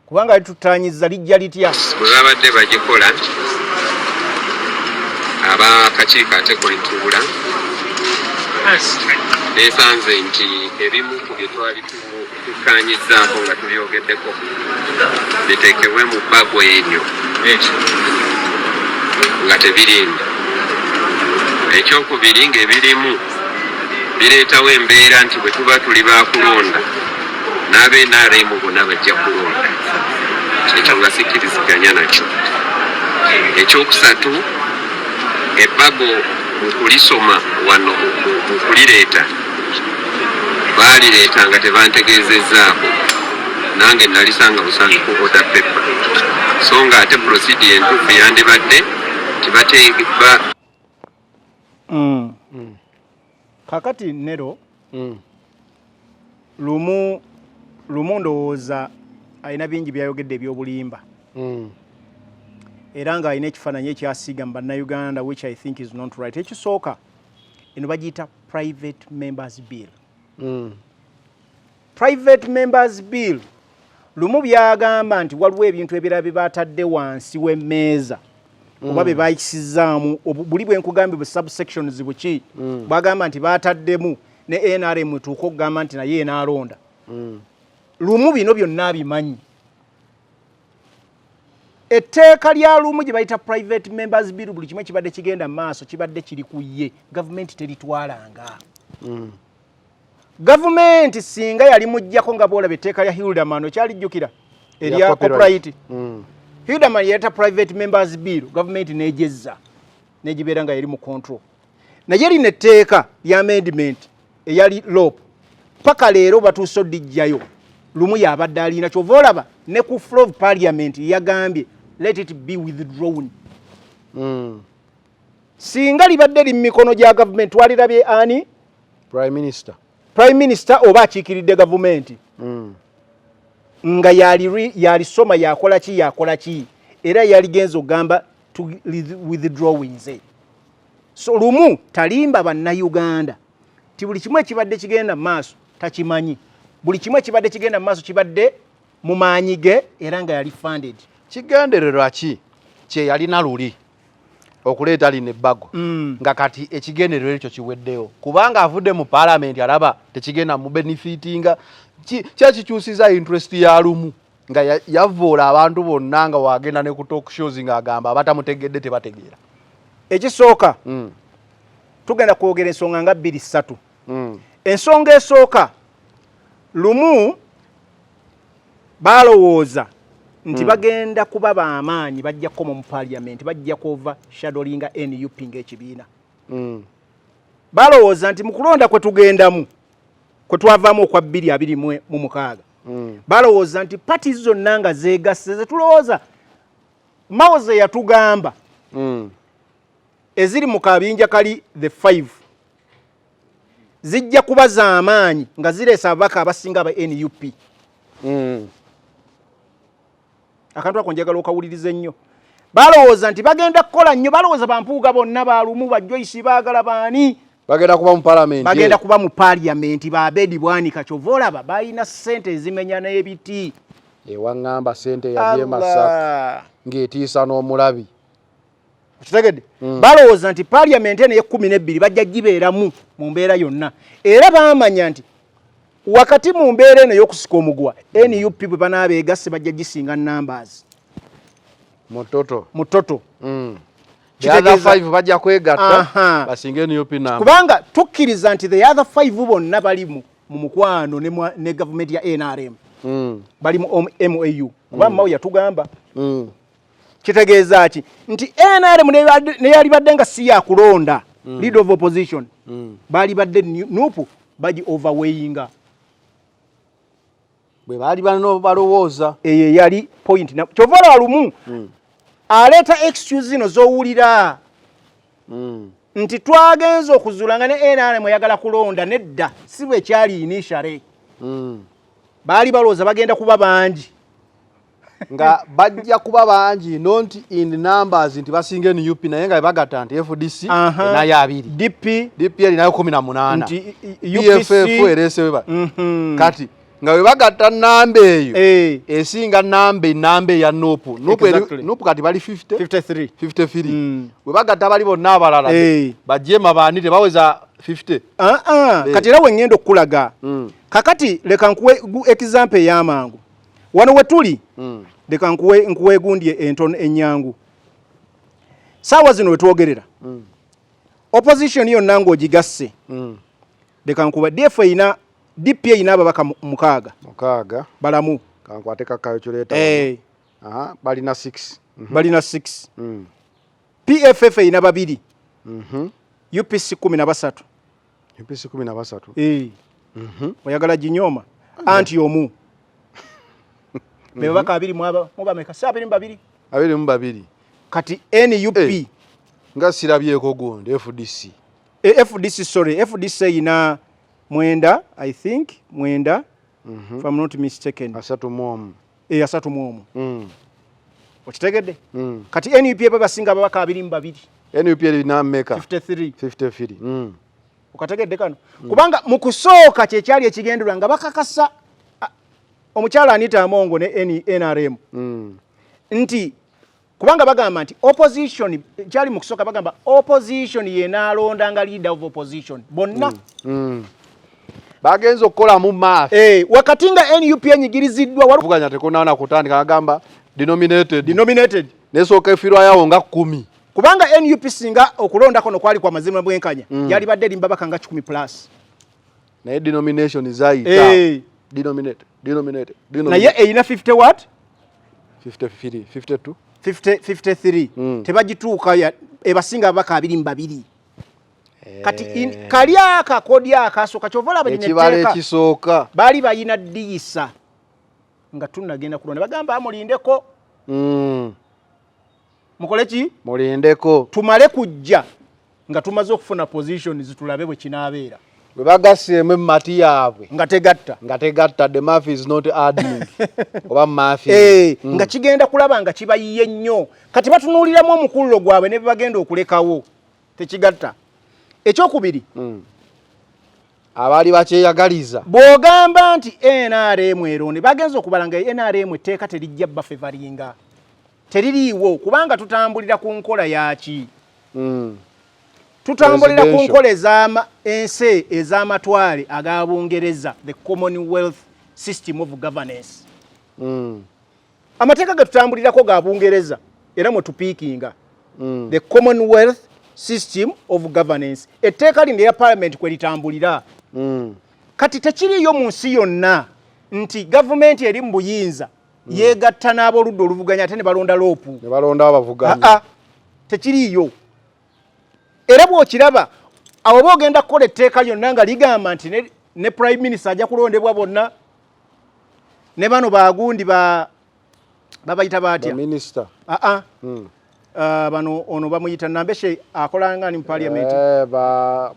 Kubanga litutanyiza, lijja litya? Bwe babadde bagikola abakakiiko ate kwentuula, nesanze nti ebimu ku bye twali tukkaanyizzaako nga tubyogeddeko biteekebwe mu bbago eryo nga tebiriimu. Ekyokubiri, ng'ebirimu bireetawo embeera nti bwe tuba tuli bakulonda n'aba NRM bonna bajja kulonda, ekyo nga sikkiriziganya nakyo. Ekyokusatu, ebbago mu kulisoma wano, mu kulireeta, baalireeta nga tebantegeezezzaako. Nange nalisanga busangi ku order paper, so nga ate procedure entuufu yandibadde tibateeba. Kakati Nero, Lumu, Lumu ndowooza alina bingi byayogedde ebyobulimba era ng'alina ekifaananyi ekyasiiga mu Bannayuganda, which I think is not right. Ekisooka, eno bagiyita private members bill. Private members bill, Lumu byagamba nti waliwo ebintu ebirala bye batadde wansi w'emmeeza oba bye bayisizaamu buli bwe nkugambye bu subsections buki, bwagamba nti bataddemu ne NRM etuuka okugamba nti naye enaalonda. Lumu bino byonna abimanyi. Etteeka lya Lumu gye bayita private members bill, buli kimu ekibadde kigenda mu maaso kibadde kiri ku ye. Gavumenti teritwalanga. Gavumenti singa yali muggyako, nga bwolaba etteeka lya Hilderman, okyalijjukira, erya copyright. Copyright. Hilderman yaleeta private members bill, gavumenti negezza negibeera nga yeri mu control. Naye lino etteeka lya amendment eyali LOP, paka leero batuuse odijjayo. Lumu yabadde alina, kyova olaba ne ku floor of parliament yagambye let it be withdrawn. Singa libadde li mu mikono gya gavumenti, twalirabye ani? Prime Minister. Prime Minister oba akiikiridde gavumenti. Nga yalisoma, yakola ki, yakola ki, era yaligenza okugamba to withdrawing. So Lumu talimba Bannayuganda ti buli kimu ekibadde kigenda mu maaso takimanyi. Buli kimu ekibadde kigenda mu maaso kibadde mu maanyi ge era nga yali funded. Kigendererwa ki kye yalina luli okuleeta lino ebbago, nga kati ekigendererwa ekyo kiweddeyo, kubanga avudde mu paalamenti, alaba tekigenda mu benefitinga? Kyekikyusiza interest ya Lumu nga yavoola abantu bonna, nga wagenda ne ku talk shows ng'agamba abatamutegedde tebategeera? Ekisooka, tugenda kwogera ensonga nga bbiri ssatu. Ensonga esooka, Lumu balowooza nti bagenda kuba bamaanyi, bajja kukoma mu parliament, bajja kuva shadowinga NUP ng'ekibiina. Balowooza nti mu kulonda kwe tugendamu, kwe twavaamu okwa 2026, balowooza nti parties zonna nga zeegasse, zetulowooza Mao ze yatugamba, eziri mu kabinja kali the five, zijja kuba z'amaanyi nga zireesa ababaka abasinga aba NUP. Akantu ako njagala okawuliriza ennyo. Balowooza nti bagenda kukola nnyo, balowooza bampuuga bonna, balumu, bajoyisi, baagala baani, bagenda kuba mu parliament. Bagenda kuba mu parliament, ba Abed Bwanika. Kyova olaba balina ssente ezimenya n'ebiti. Ewaŋŋamba sente yali e Masaka Allah. ng'etiisa n'omulabi. Okitegedde? Balowooza nti parliament eno ey'e12 bajja gibeeramu mu mbeera yonna, era baamanya nti wakati mu mbeera eno ey'okusika omuguwa, NUP bwe banaabeegasse bajja gisinga numbers. Mutoto. Mutoto. The other five bajja kwegatta basinge NUP number. Kubanga tukkiriza nti the other five bonna bali mu mukwano ne gavumenti ya NRM, bali mu MOU, kuba Mao yatugamba. Kitegeeza ki? Nti NRM neyalibadde nga si yakulonda leader of opposition, baali badde NUP bagi overweighinga. Bwe baali bano balowooza. Eyo yali point. Kyova olaba Lumu aleeta excuse zino z'owulira nti twagenza okuzuula nga ne NRM eyagala kulonda. Nedda, si bwe kyali initially. Baali balowooza bagenda kuba bangi. Nga bajja kuba bangi, not in numbers nti basinga NUP, naye nga bebagatta nti FDC enayo 20, DP, DP erinayo 18, nti PFF UPC ereesewe kati nga bwe bagatta namba eyo esinga namba eya NUP. NUP NUP kati bali 50 53. 53. Bwe bagatta bali bonna abalala bajema baani, tebaweza 50. Ah, ah. Kati era wengenda okukulaga, kakati leka nkuwe example ey'amangu wano we tuli. Leka nkuwe gundi entono ennyangu. Saawa zino wetwogerera, opposition yonna ng'ogigasse, leka nkuba DF eyina, DP eyina ababaka 6. 6. Balamu. Kankwate ka calculator. Aha, balina 6. Balina 6. PFF eyina 2. UPC 13. UPC 13. Eh. Oyagala ginyooma anti omu be babaka abiri mwaba mubameka? Si 22? 22. Kati NUP Nga sirabyeko gundi FDC. FDC, sorry, FDC eyina 9, I think 9, if I'm not mistaken. 31. 31. Okitegedde? Kati NUP eba basinga ababaka 22. NUP erina mmeka? 53. 53. Okategedde kano? Kubanga mu kusooka kyekyali ekigendererwa nga bakakasa omukyala Anita Amongo ne NRM nti kubanga bagamba nti opposition kyali mu kusooka bagamba opposition yenaalonda nga leader of opposition bonna. Bagenza okukolamu math. Wakati nga NUP enyigiriziddwa vuganya tekunaana kutandika, agamba denominated. Denominated. Nesooka efirwayawo nga 10. Kubanga NUP singa okulondako no kwali kwa mazima bwenkanya, yalibadde eri mbabaka nga 100 plus. Naye denomination zayita. Denominated, denominated, naye erina 50 what? 53, 52. 50, 53. Tebagituuka ebasinga ababaka 22. Kati kali akakodi akasooka, kyova olaba lino ekibalo etteeka ekisooka baali bayina ddiyisa nga tunagenda kulonda, bagamba mulindeko. Mukole ki? Mulindeko. Tumale kujja nga tumaze okufuna positions, tulabe bwe kinaabeera. Bwe bagasseemu emmati yaabwe nga tegatta. Nga tegatta, the math is not adding oba math. Nga kigenda kulaba nga kibayiye nnyo. Kati batunuuliramu omukululo gwabwe ne bebagenda okulekawo tekigatta. Ekyokubiri, abaali bakyeyagaliza. Bw'ogamba nti NRM eronde, bagenza okubala nga NRM etteeka terijja bafevaringa, teririiwo, kubanga tutambulira ku nkola yaki? Tutambulira ku Presidential. nkola ez'ama ensi ez'amatwale aga Bungereza, the Commonwealth system of governance. Amateeka ge tutambulirako ga Bungereza era mwe tupiikinga the Commonwealth system of governance. Etteeka lino erya parliament kwe litambulira. Kati tekiriiyo mu nsi yonna nti gavumenti eri mu buyinza yeegatta n'ab'oludda oluvuganya ate ne balonda loopu. Ne balonda abavuganya. Aa, tekiriiyo. Era bw'okiraba awo oba ogenda kukola etteeka lyonna nga ligamba nti ne prime minister ajja kulondebwa bonna ne bano bagundi ba babayita batya? Baminisita. Aa. Bano ono bamuyita Nambeshe, akola nga ni mu parliament. Eh, ba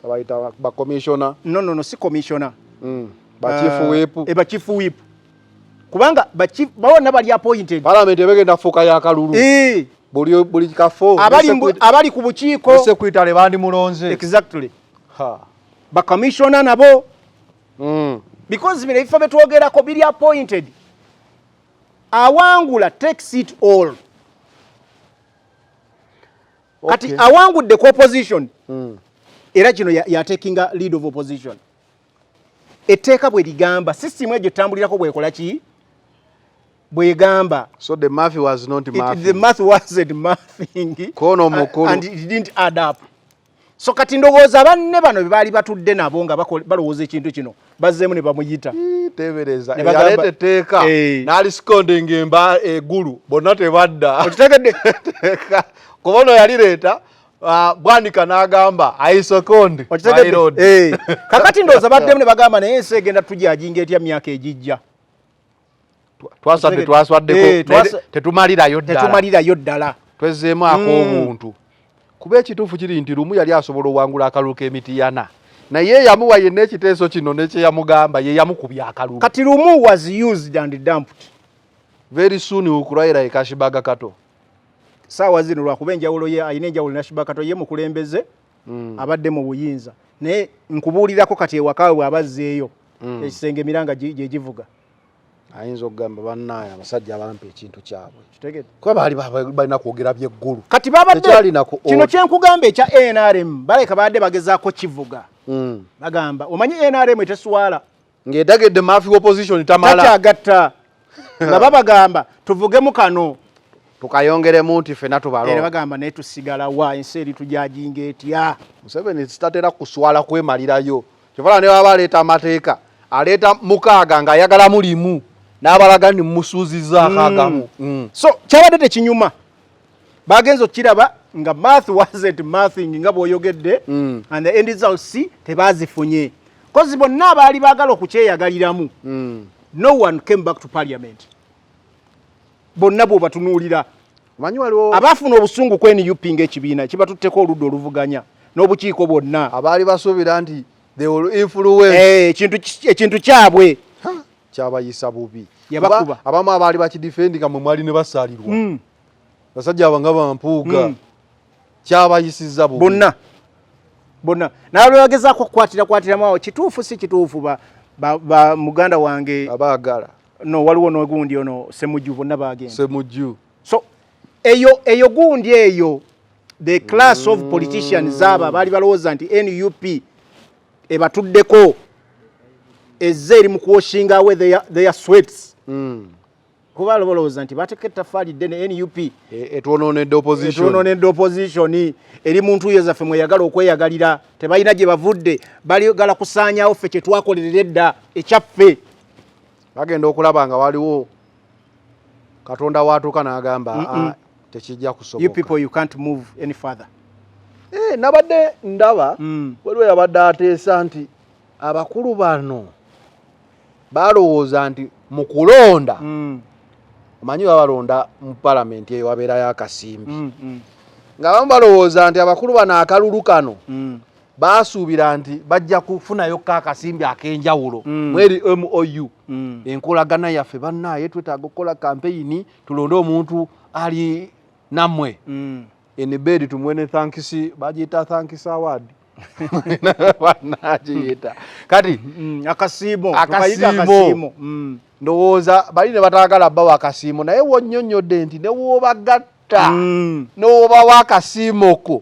babayita ba commissioner. No, si commissioner. Ba chief whip. Ba chief whip, kubanga ba chief bawonna bali appointed. Parliament ebegenda kufuuka ya kalulu. Buli kafo abali ku bukiiko. Secretary bandi mulonze. Exactly. Ha. Ba commissioner nabo, because bino ebifo betwogerako biri appointed. Awangula takes it all. Kati awangudde ku opposition, era kino yatekinga lead of opposition. Etteeka bwe ligamba, system egyo etambulirako bwekola ki, bwegamba. So the math was not math. The math wasn't mathing. Kono mukulu. And it didn't add up. So kati ndowooza banne bano be baali batudde nabo nga balowooza ekintu kino, bazzeemu ne bamuyita. Tebereza. Ne bagamba- Yaleeta etteeka n'alisikondinga emba egulu bonna tebadda. Okitegedde? Kuba ono yalireeta, Bwanika n'agamba, "I second, my lord." Kakati ndowooza baddemu ne bagamba, naye ensi egenda tujajinga etya myaka egijja? Twasadde Okitegedde? twaswaddeko. Eh, naye tetumalirayo ddala. Tetumalirayo ddala. Twezzeemu ak'obuntu, kuba ekituufu kiri nti Lumu yali asobola owangula akalulu k'emitiyana, naye yamuwa yenna ekiteeso kino nekyeyamugamba ye yamukubya akalulu. Kati Lumu was used and dumped. Very soon ukurayira ekashibaga kato. Saawa zino lwakuba enjawulo ye alina enjawulo Nashiba Kato, ye mukulembeze, abadde mu buyinza, naye nkubuulirako kati ewaka we bw'aba azzeeyo, ekisenge emiranga gye givuga. Ayinza okugamba, "Bannaaye abasajja bampa ekintu kyabwe." Kitegedde? Kuba baali balina kwogera byeggulu. Kati babadde Tekyalina ku kino order. Kyenkugamba ekya NRM, baleka babadde bagezaako kivuga. Bagamba, omanyi NRM eteswala. Ng'etegedde math opposition tamala. Takyagatta, nga babagamba tuvugemu kano. Tukayongeremu nti ffenna Era tubalo. bagamba, naye tusigala wa? Ensi eri tujajinga etya? Museveni sitatera kuswala kwemalirayo. Kyovala ne baba aleeta amateeka, aleeta 6 ng'ayagala mulimu n'abalaga ni mumusuuzizaako agamu. So kyabadde tekinyuma, bagenza okukiraba nga math wasn't mathing nga bw'oyogedde, and the end results tebazifunye, 'cause bonna abaali baagala okukyeyagaliramu, no one came back to parliament. Bonna bw'obatunuulira, Omanyi waliwo abaafuna obusungu ku NUP ng'ekibiina kibatutteko oludda oluvuganya n'obukiiko bwonna. Abaali basuubira nti they will influence. Eh, ekintu kyabwe. Kyabayisa bubi. Yabakuba. Kuba abamu abaali bakidefendinga mwe mwali ne basalirwa, basajja abo nga bampuuga, kyabayisiza bubi. Bonna bonna naye bagezaako okukwatira kwatiramu awo, kituufu si kituufu, ba muganda wange. Abaagala. No, waliwo nogundi ono Semuju, bonna bagenda. Semuju. So eyo gundi eyo, the class of politicians abo abaali balowooza nti NUP ebatuddeko, ezze eri mu kuwashinga away their sweats, kuba balowooza nti bateeka ettaffaali ddene NUP Etwonoonedde opposition. Etwonoonedde opposition, eri mu ntuuyo zaffe mweyagala okweyagalira, tebalina gye bavudde, baligala kusaanyawo ffe kye twakolerera edda ekyaffe. Bagenda okulaba nga waliwo Katonda watuuka n'agamba, "Ah, tekijja You kusoboka." people, you can't move any further. Eh, nabadde ndaba waliwo yabadde ateesa nti abakulu bano balowooza nti mu kulonda, omanyi babalonda mu palamenti eyo wabeerayo akasimbi, nga abamu balowooza nti abakulu bano akalulu kano Basuubira nti bajja kufunayo ko akasimbi ak'enjawulo mweri MOU, enkolagana yaffe. Bannaaye, twetaaga okukola campaign, tulonde omuntu ali nammwe. Enibedi tumwene thanks, bagiyita thanks award, banagiyita kati Akasiimo. Akasiimo. Tukayita akasiimo. Ndowooza bali ne bataagala bawa akasiimo, naye wonnyonnyodde nti ne woobagatta n'obawa akasiimo ko,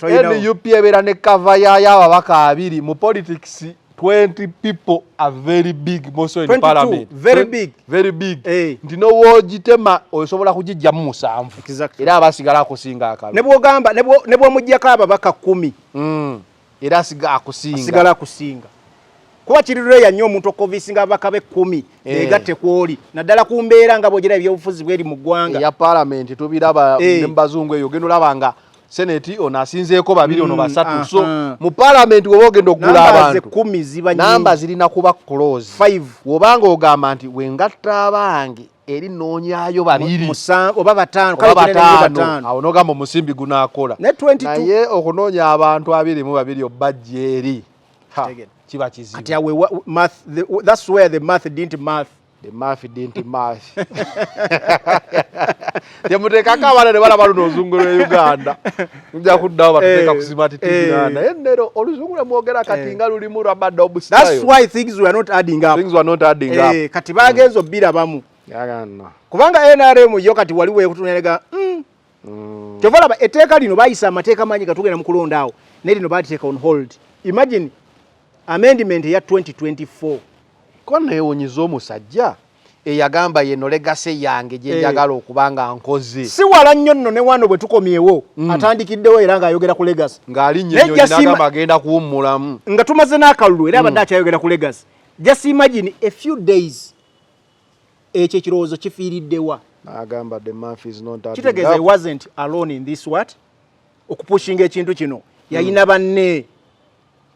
NUP ebeera ne cover yayo ababaka 20. Mu politics, 20 people are very big, more so in 22, parliament. Very big. Very big. Eh. Nti nowoogitema osobola kugijjamu musanvu, era abasigala akusinga akalulu. Ne bwogamba ne bwomuggyako ababaka 10, Era asiga akusinga. Asigala akusinga, kuba kiri rare nnyo omuntu okuconvincinga ababaka be 10 beegatte kwoli, naddala ku mbeera nga bw'ogira ebyobufuzi bweri mu ggwanga. Eya parliament tubiraba ne mubazungu eyo, ogenda olaba nga senate ono asinzeeko babiri, ono basatu. So mu parliament woba ogenda okugula Numbers abantu, 10 ziba namba nnyingi. zirina kuba close. Five. Wobanga ogamba nti wengatta abange eri noonyaayo babiri oba bataano, oba kale kinene nnyo. bataano, Bataano. Awo n'ogamba omusimbi gunaakola. Ne 22. Naye okunoonya abantu 22 obajja eri, ha, Kitegedde. kiba kizibu. Kati awe that's where the math didn't math. The math didn't math. Temuteekako abaana ne balaba luno oluzungu lwe Uganda, nja kuddawo batuteeka ku Smart TV. Naye nero oluzungu lwe mwogera kati nga lulimu rub-a-dub That's style. why things were not adding up. Things were not adding up. Kati bagenze obbirabamu, Yagana. kubanga NRM yo kati wali wekutunyaga Kyova olaba etteeka lino bayisa amateeka mangi nga tugenda mu kulonda awo, naye lino baliteeka on hold. Imagine amendment eya 2024. Kuba neewunyiza omusajja eyagamba yeno legacy yange gye njagala okuba nga nkoze. Si wala nnyo nno, ne wano bwe tukomyewo atandikiddewo era ng'ayogera ku legacy. Ng'alinnya Naye ennyonyi n'agamba agenda kuwummulamu. Nga tumaze n'akalulu, era abadde akyayogera ku legacy. Just imagine, a few days, ekyo ekirowoozo kifiiriddewa? N'agamba the math is not adding Kitegeeza he up. wasn't alone in this, what, okupushinga ekintu kino. Yayina banne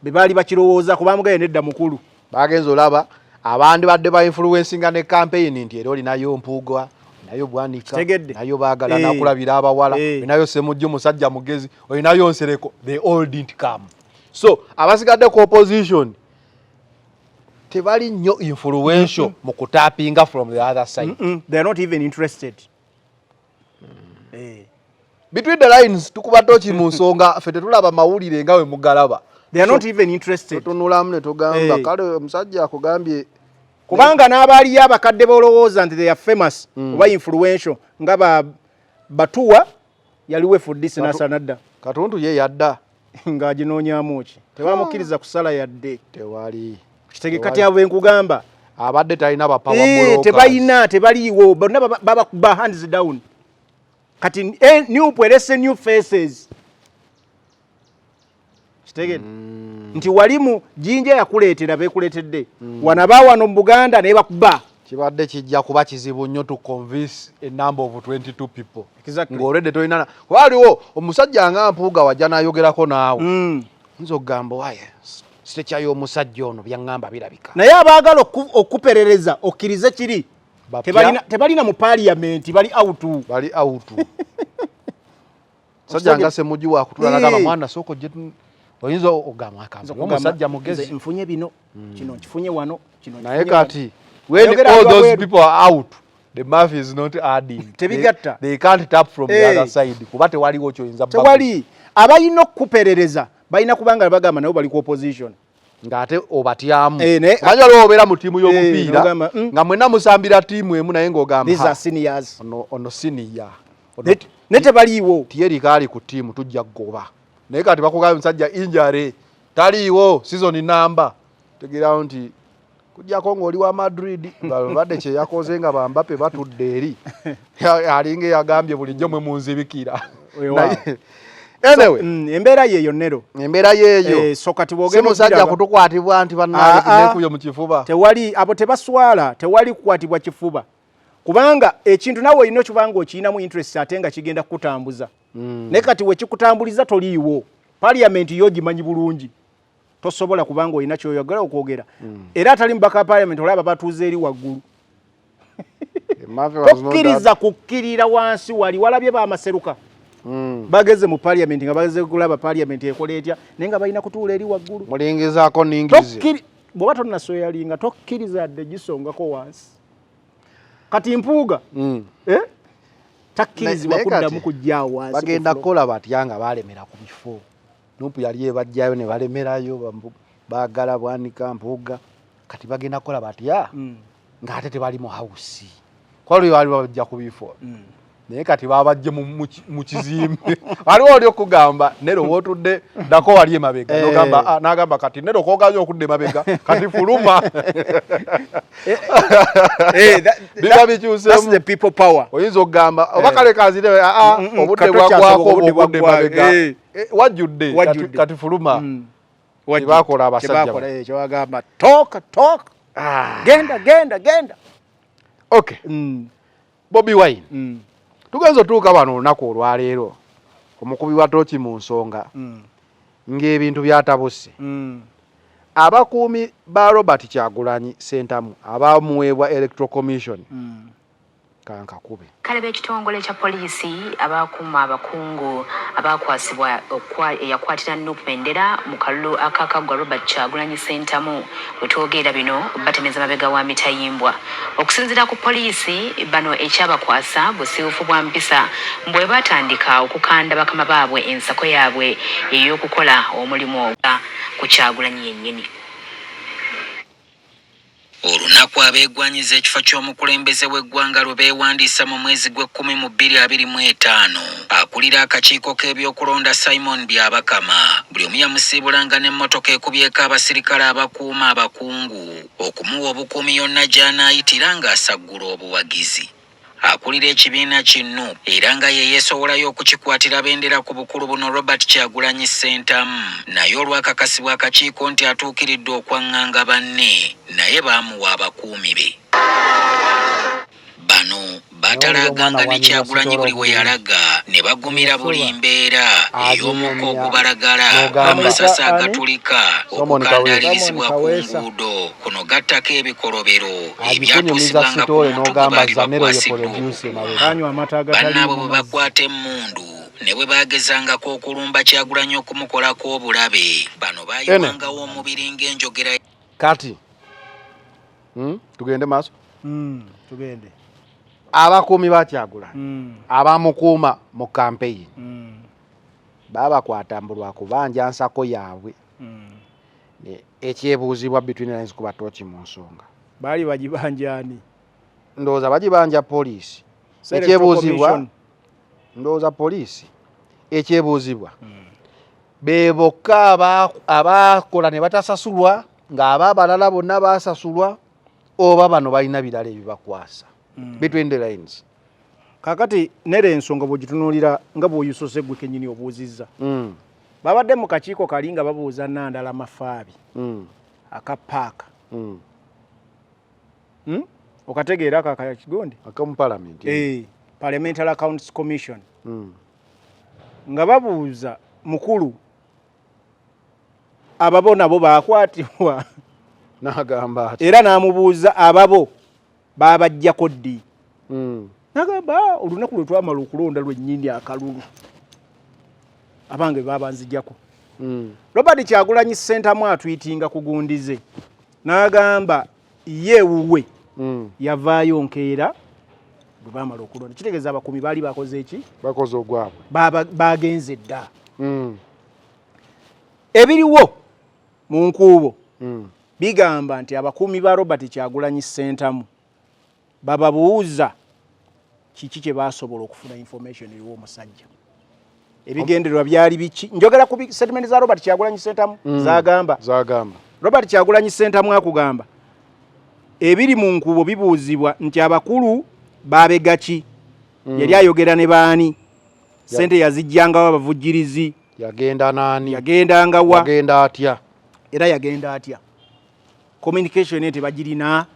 be baali bakirowooza, kubamugaye nedda mukulu. Bagenza olaba abandi badde ba influencinga ne campaign nti era olinayo Mpuuga, olinayo Bwanika, Kitegedde. nayo baagala nakulabira abawala, olinayo Semujju musajja mugezi, olinayo Nsereko. They all didn't come. So abasigadde ku opposition tebali nnyo influential mu kutapinga from the other side. They are not even interested. Between the lines, tukuba toki mu nsonga, ffe tetulaba mawulire nga we mugalaba. They are not even interested. Tutunulamu ne tugamba, kale omusajja akugambye. Kubanga n'abaaliyo abakadde bolowooza nti they are famous oba influential, nga ba batuwa yaliwo FDC n'asala nadda. Katuntu ye yadda. Ng'aginoonyaamu ki? Tebamukkiriza kusala yadde. Tewali. Kitege kati abo enkugamba abadde talina ba power blockers. Tebalina, tebaliiwo bonna, babakuba hands down. Kati NUP erese new faces. Kitegedde nti wali mu Jinja yakuleetera bekuleetedde wano, aba wano mu Buganda naye bakuba. Kibadde kijja kuba kizibu nnyo to convince a number of 22 people ng'olwedde tolina kuba waliwo omusajja nga Mpuuga wajja n'ayogerako naawe, nza okugamba waye sitekyayo omusajja ono byaŋŋamba birabika. Naye abaagala okuperereza okkirize kiri Bapya. Tebalina mu parliament, bali out. Bali out. Sajja nga Semujju wakutula nagamba, mwana sooka ojje oyinza ogamba Nze akamba okugamba, omusajja nze mugezi. Nfunye bino, kino nkifunye wano, kino Naye nkifunye wano. kati when Ayogera all ali those wabweru. people are out, the math is not adding. Tebigatta. They can't tap from the other side kuba tewaliwo kyoyinza. Tewali. Abalina okukuperereza balina kubanga bagamba nabo bali ku opposition. Ng'ate obatyamu. Eh, Omanyi waliwo obeera mu ttiimu y'omupiira n'ogamba, nga mwenna musambira ttiimu emu, naye ng'ogamba, These are seniors. Ono senior. Ne tebaliiwo. Thierry kaali ku ttiimu, tujja kugoba. Naye kati bakugambye musajja injury, taliiwo season namba, tegerawo nti kujjako ng'oli wa Madrid. Balobadde kye yakoze nga ba Mbappe batudde eri, alinga eyagambye bulijjo mwe munzibikira. Weewaawo. Anyway, So, embeera yeeyo nero. Embeera yeeyo. So kati Si bw'ogenda musajja okugiraba- kutukwatibwa nti Ah, bannange ah. nekubye mu kifuba. Tewali, abo tebaswala, tewali kukwatibwa kifuba, kubanga ekintu nawe olina okubanga okiyinamu interest ate nga kigenda kukutambuza. Naye kati wekikutambuliza toliiwo, parliament yo gimanyi bulungi, tosobola kubanga olina kyoyagala okwogera. Era atali mubaka wa parliament olaba batuuze eri waggulu. Tokkiriza kukkirira wansi. Wali walabye bamaseruka. Bageze mu parliament nga bageze kulaba parliament ekola etya, naye nga balina kutuula eri waggulu. Mulingizaako ningize. Bw'oba tonnasweyalinga, tokkiriza dde gisongako wansi. Kati Mpuuga eh? Takkirizibwa Naye kati kuddamu kujjaawo wansi. Bagenda ku floor. kukola batya nga balemera ku bifo? NUP yali ebajjayo ne balemerayo, baagala Bwanika, Mpuuga. Kati bagenda kukola batya ng'ate tebali mu house? Kwali baali babajja ku bifo, naye kati babajje mu kizimbe. Waliwo oli okugamba Nero wootudde ddako wali emabega. Nogamba, ah, n'agamba kati Nero kogaanye okudda emabega, kati fuluma. Biba bikyuseemu. That's the people power. Oyinza okugamba oba kale kanzire, aa, obudde Kati okyasobola bwaggwako, obudde obwokudda bwaggwayo. emabega. Wajjudde, Wajjudde. kati fuluma. Wajjudde. Kyebakola abasajja. Kyebakola, kyebagamba talk talk, genda genda genda. Okay. Bobi Wine, tugenze otuuka wano olunaku olwaleero, omukubi wa tooki mu nsonga, ng'ebintu byatabuse. Abakuumi ba Robert Kyagulanyi Ssentamu abamuweebwa Electoral Commission, kankakube. Kale b'ekitongole kya poliisi abakuuma abakungu abakwasibwa eyakwatira NUP bendera mu kalulu akakaggwa Robert Kyagulanyi Ssentamu, we twogerera bino batemeza mabega wa mitayimbwa. Okusinziira ku poliisi, bano ekyabakwasa busiiwuufu bwa mpisa bwe batandika okukanda bakama baabwe ensako yaabwe ey'okukola omulimu ogwa ku Kyagulanyi yennyini. Olunaku abeegwanyiza ekifo ky'omukulembeze w'eggwanga lwe beewandiisa mu mwezi gw'ekkumi mu 2025, akulira akakiiko k'ebyokulonda Simon Byabakama buli omu yamusiibulanga n'emmotoka ekubyeko abasirikale abakuuma abakungu okumuwa obukuumi yonna gy'anaayitira ng'asaggula obuwagizi. Akulira ekibiina kino era nga ye yeesowolayo okukikwatira bendera ku bukulu buno, Robert Kyagulanyi Ssentamu, naye olwakakasibwa akakiiko nti atuukiridde okwaŋŋanga banne, naye baamuwa abakuumi be. Bano batalaaganga ne Kyagulanyi buli we yalaga ne bagumira buli mbeera ey'omukka ogubalagala, amasasi agatulika, okukandaalirizibwa ku nguudo. Kuno gattako ebikolobero Agikunyumiza ebyatuusibwanga ku sitole muntu gwe n'ogamba baali Zanero ye bakwasiddwa producer okukuuma. emabega. Kanywa amata agataliimu Bannaabwe bwe mazzi. bakwata emmundu ne bwe baagezangako okulumba Kyagulanyi okumukolako obulabe, bano baayiwangawo omubiri ng'enjogera. Kati Tugende maaso. Tugende. Abakuumi ba Kyagulanyi abamukuuma mu campaign babakwata mbu lwakubanja nsako yaabwe. Ekyebuuzibwa between lines kuba tooki mu nsonga, Baali bagibanjani? Ndowooza bagibanja poliisi. Ekyebuuzibwa, ndowooza poliisi. Ekyebuuzibwa, be bokka abakola ne batasasulwa ng'aba abalala bonna basasulwa, oba bano balina birala ebibakwasa? Between the lines. Kakati nera ensonga bw'ogitunuulira nga bw'oyusose gwe kennyini obuuzizza, babadde mu kakiiko kali nga babuuza Nandala Mafaabi aka paaka. Okategeera ako akakigondi? Akamu parliament. Eh, Parliamentary Accounts Commission. Nga babuuza mukulu, ababo nabo bakwatibwa? N'agamba ati Era n'amubuuza, ababo babajjako ddi? Nagamba, "Ah, olunaku lwe twamala okulonda lwennyini akalulu, abange babanzijjako." Robert Kyagulanyi Ssentamu atwitinga kugundize n'agamba ye wuwe yavaayo nkeera bwe baamala okulonda. Kitegeeza abakuumi baali bakoze eki? Bakoze ogwabwe. Bagenze dda. Ebiriwo mu nkuubo bigamba nti abakuumi ba Robert Kyagulanyi Ssentamu bababuuza kiki kye basobola okufuna information eriwo omusajja, ebigendererwa byali biki. Njogera ku statement za Robert Kyagulanyi Ssentamu zagamba. Zagamba. Robert Kyagulanyi Ssentamu akugamba ebiri mu nkubo bibuuzibwa nti abakulu babega ki? Yali ayogera ne baani? Sente yazijjangawo abavujjirizi? Yagenda naani? Yagendangawa? Yagenda atya? Era yagenda atya? Communication ye tebagirina.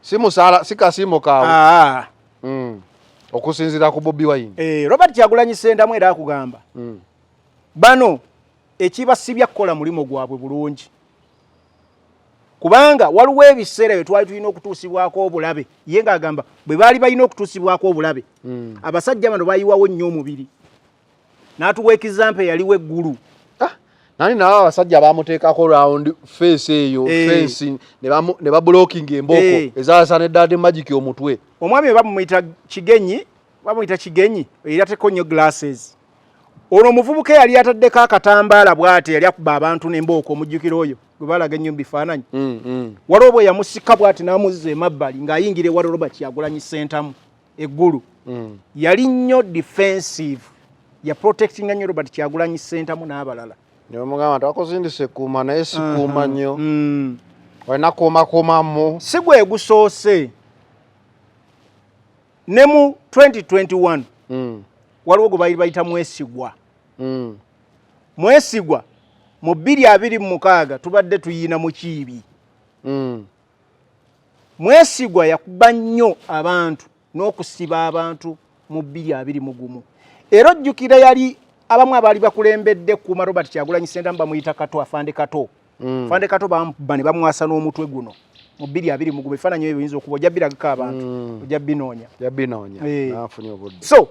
Si musaala, si kasiimo kaabwe. Ah. Okusinziira ku Bobi Wine. Robert Kyagulanyi Ssentamu era akugamba bano ekibasibya kukola mulimu gwabwe bulungi. Kubanga waliwo ebiseera bye twali tulina okutuusibwako obulabe, ye ng'agamba bwe baali balina okutuusibwako obulabe, abasajja bano bayiwawo nnyo omubiri. N'atuwa example yaliwo eggulu. Ah, nani nabo abasajja bamuteekako round fence eyo, fence ne bablocking embooko ezalasa ne Daddy Magic omutwe. Omwami we bamuyita Kigenyi, bamuyita Kigenyi, era ateeko nnyo glasses. Ono omuvubuka yali ataddeko akatambaala bw'ati, yali akuba abantu n'embooko, omujjukira oyo gwe balaga ennyo mu bifaananyi. Waliwo bwe yamusika bw'ati n'amuzza emabbali ng'ayingira ewa Robert Kyagulanyi Ssentamu eggulu. Yali nnyo defensive, ya protectinga nnyo Robert Kyagulanyi Ssentamu n'abalala. Ne bamugamba nti akozindise kuuma naye sikuuma nnyo. Olina kuumakuumamu. Si gwe gusoose. Ne mu 2021 waliwo gwe baali bayita Mwesigwa. Mwesigwa mu 2026 tubadde tuyina mu kiibi. Mwesigwa yakuba nnyo abantu n'okusiba abantu mu 2021. Era ojjukira yali abamu abaali bakulembedde kuuma Robert Kyagulanyi Ssentamu bamuyita Kato, Afande Kato. Afande Kato bamukuba ne bamwasa n'omutwe guno mu 2021. Ebifaananyi ebyo biyinza okuba ojja biragako abantu, ojja binoonya. Ojja binoonya. Naafunye obudde. So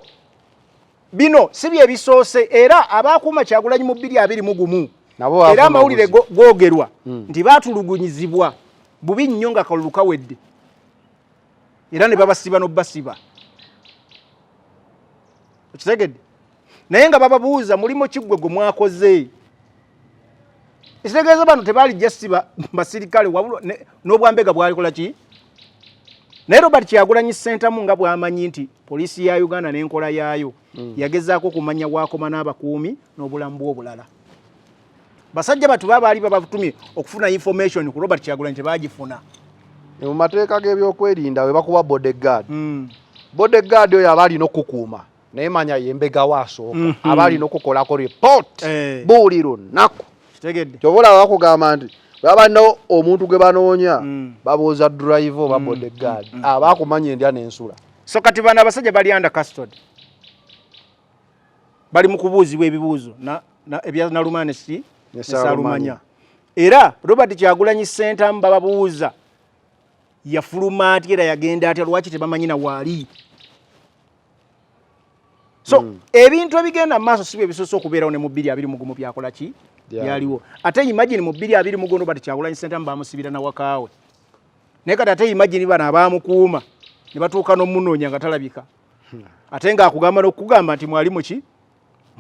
bino si bye bisoose, era abaakuuma Kyagulanyi mu 2021 nabo era baafuna amawulire obuzibu. Googerwa nti baatulugunyizibwa bubi nnyo nga kalulu kawedde, era ne babasiba n'obbasiba. Okitegedde? Naye nga bababuuza mulimu ki ggwe gwe mwakoze. Ekitegeeza bano tebaali just basirikale, wabula n'obwambega bwalikola ki? Naye Robert Kyagulanyi Ssentamu nga bw'amanyi nti poliisi ya Uganda n'enkola yaayo, yagezaako okumanya waakoma n'abakuumi n'obulamu bw'obulala. Basajja batu baba baali babatumye okufuna information ku Robert Kyagulanyi tebaagifuna. Mu mateeka g'ebyokwerinda we bakuwa bodyguard. Bodyguard oyo aba alina okukuuma, naye manya ye mbegawo asooka. Aba alina okukolako report buli lunaku. Kitegedde. Ky'oba olaba bakugamba nti baba balina omuntu gwe banoonya, babuuza driver oba bodyguard. Aba akumanya endya n'ensula. So kati bano abasajja bali under custody, bali mu kubuuzibwa ebibuuzo ebya Nalumane si ne ne Saalumanya. Era Robert Kyagulanyi Ssentamu bababuuza yafuluma atya era yagenda atya, lwaki tebamanyi na waali. So ebintu ebigenda mu maaso si bye bisoose okubeerawo, ne mu 2021 byakola ki? Byaliwo. Ate imagine mu 2021 Robert Kyagulanyi Ssentamu bamusibira na wakaawe, naye kati ate imagine bano abamukuuma ne batuuka n'omunoonya nga talabika, ate ng'akugamba n'okugamba nti mwali muki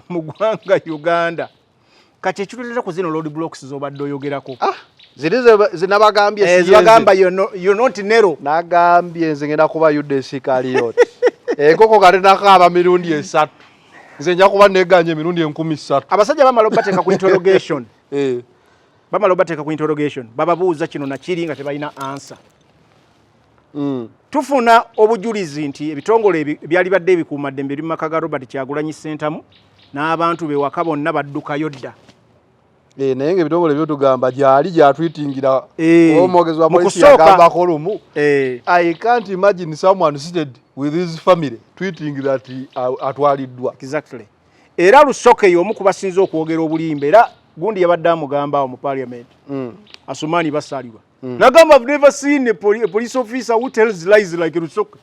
mu ggwanga Uganda. Kati ekituleeta ku zino road blocks z'obadde oyogerako. Ziri zinabagambye si zibagamba you're not Nero. Nagambye nze ngenda kuba Yuda Isikaliyoti. Enkoko kati nakaaba mirundi 3, nze nja kuba neganye emirundi 3000. Abasajja bamala obateeka ku interrogation. Bamala obateeka ku interrogation, bababuuza kino na kiri nga tebalina answer. Tufuna obujulizi nti ebitongole ebyali badde ebikuumaddembe biri mu maka ga Robert Kyagulanyi Ssentamu n'abantu be waka bonna baddukayo dda. Naye ng'ebitongole byotugamba gyali gyatwitingira omwogezi wa Mu polisi kusooka yagambako lumu. I can't imagine someone seated with his family tweeting that atwaliddwa. Exactly. Era Lusoke y'omu ku basinze okwogera obulimba, era gundi yabadde amugamba awo mu parliament. Asumani Basalirwa. Nagamba I've never seen a police officer who tells lies like Lusoke.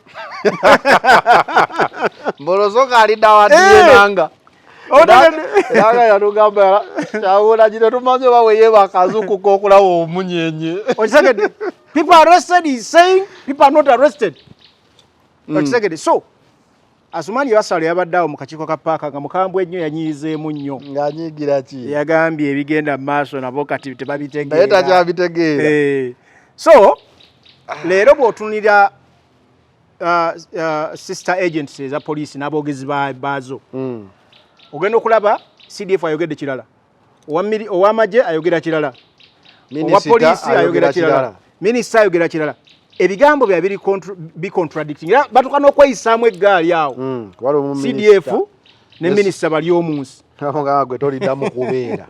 Mbolosoka alidda wa nanga. Era yatugamba kyawula gino tumaze oba we yeebaka azuukuka okulaba omunyenye. Okitegedde? People are arrested, he's saying people are not arrested. Okitegedde? So Asumani Basalirwa yabadde awo mu kakiiko ka paaka nga mukambwe nnyo, yanyiizeemu nnyo. Ng'anyiigira ki? Yagambye ebigenda mu maaso nabo kati tebabitegeera. Naye takyabitegeera. So leero bw'otunulira sister agency eza poliisi n'aboogezi baazo, ogenda okulaba CDF ayogedde kirala, ow'amagye ayogera kirala, owa Minisita poliisi ayogera ayogera kirala, kirala. Minisita ayogera kirala. Ebigambo bya biri bicontradicting, era batuuka n'okweyisaamu eggaali awo. Waliwo mu CDF minisita. ne minisita bali omunsi. Nga gwe toliddamu kubeera.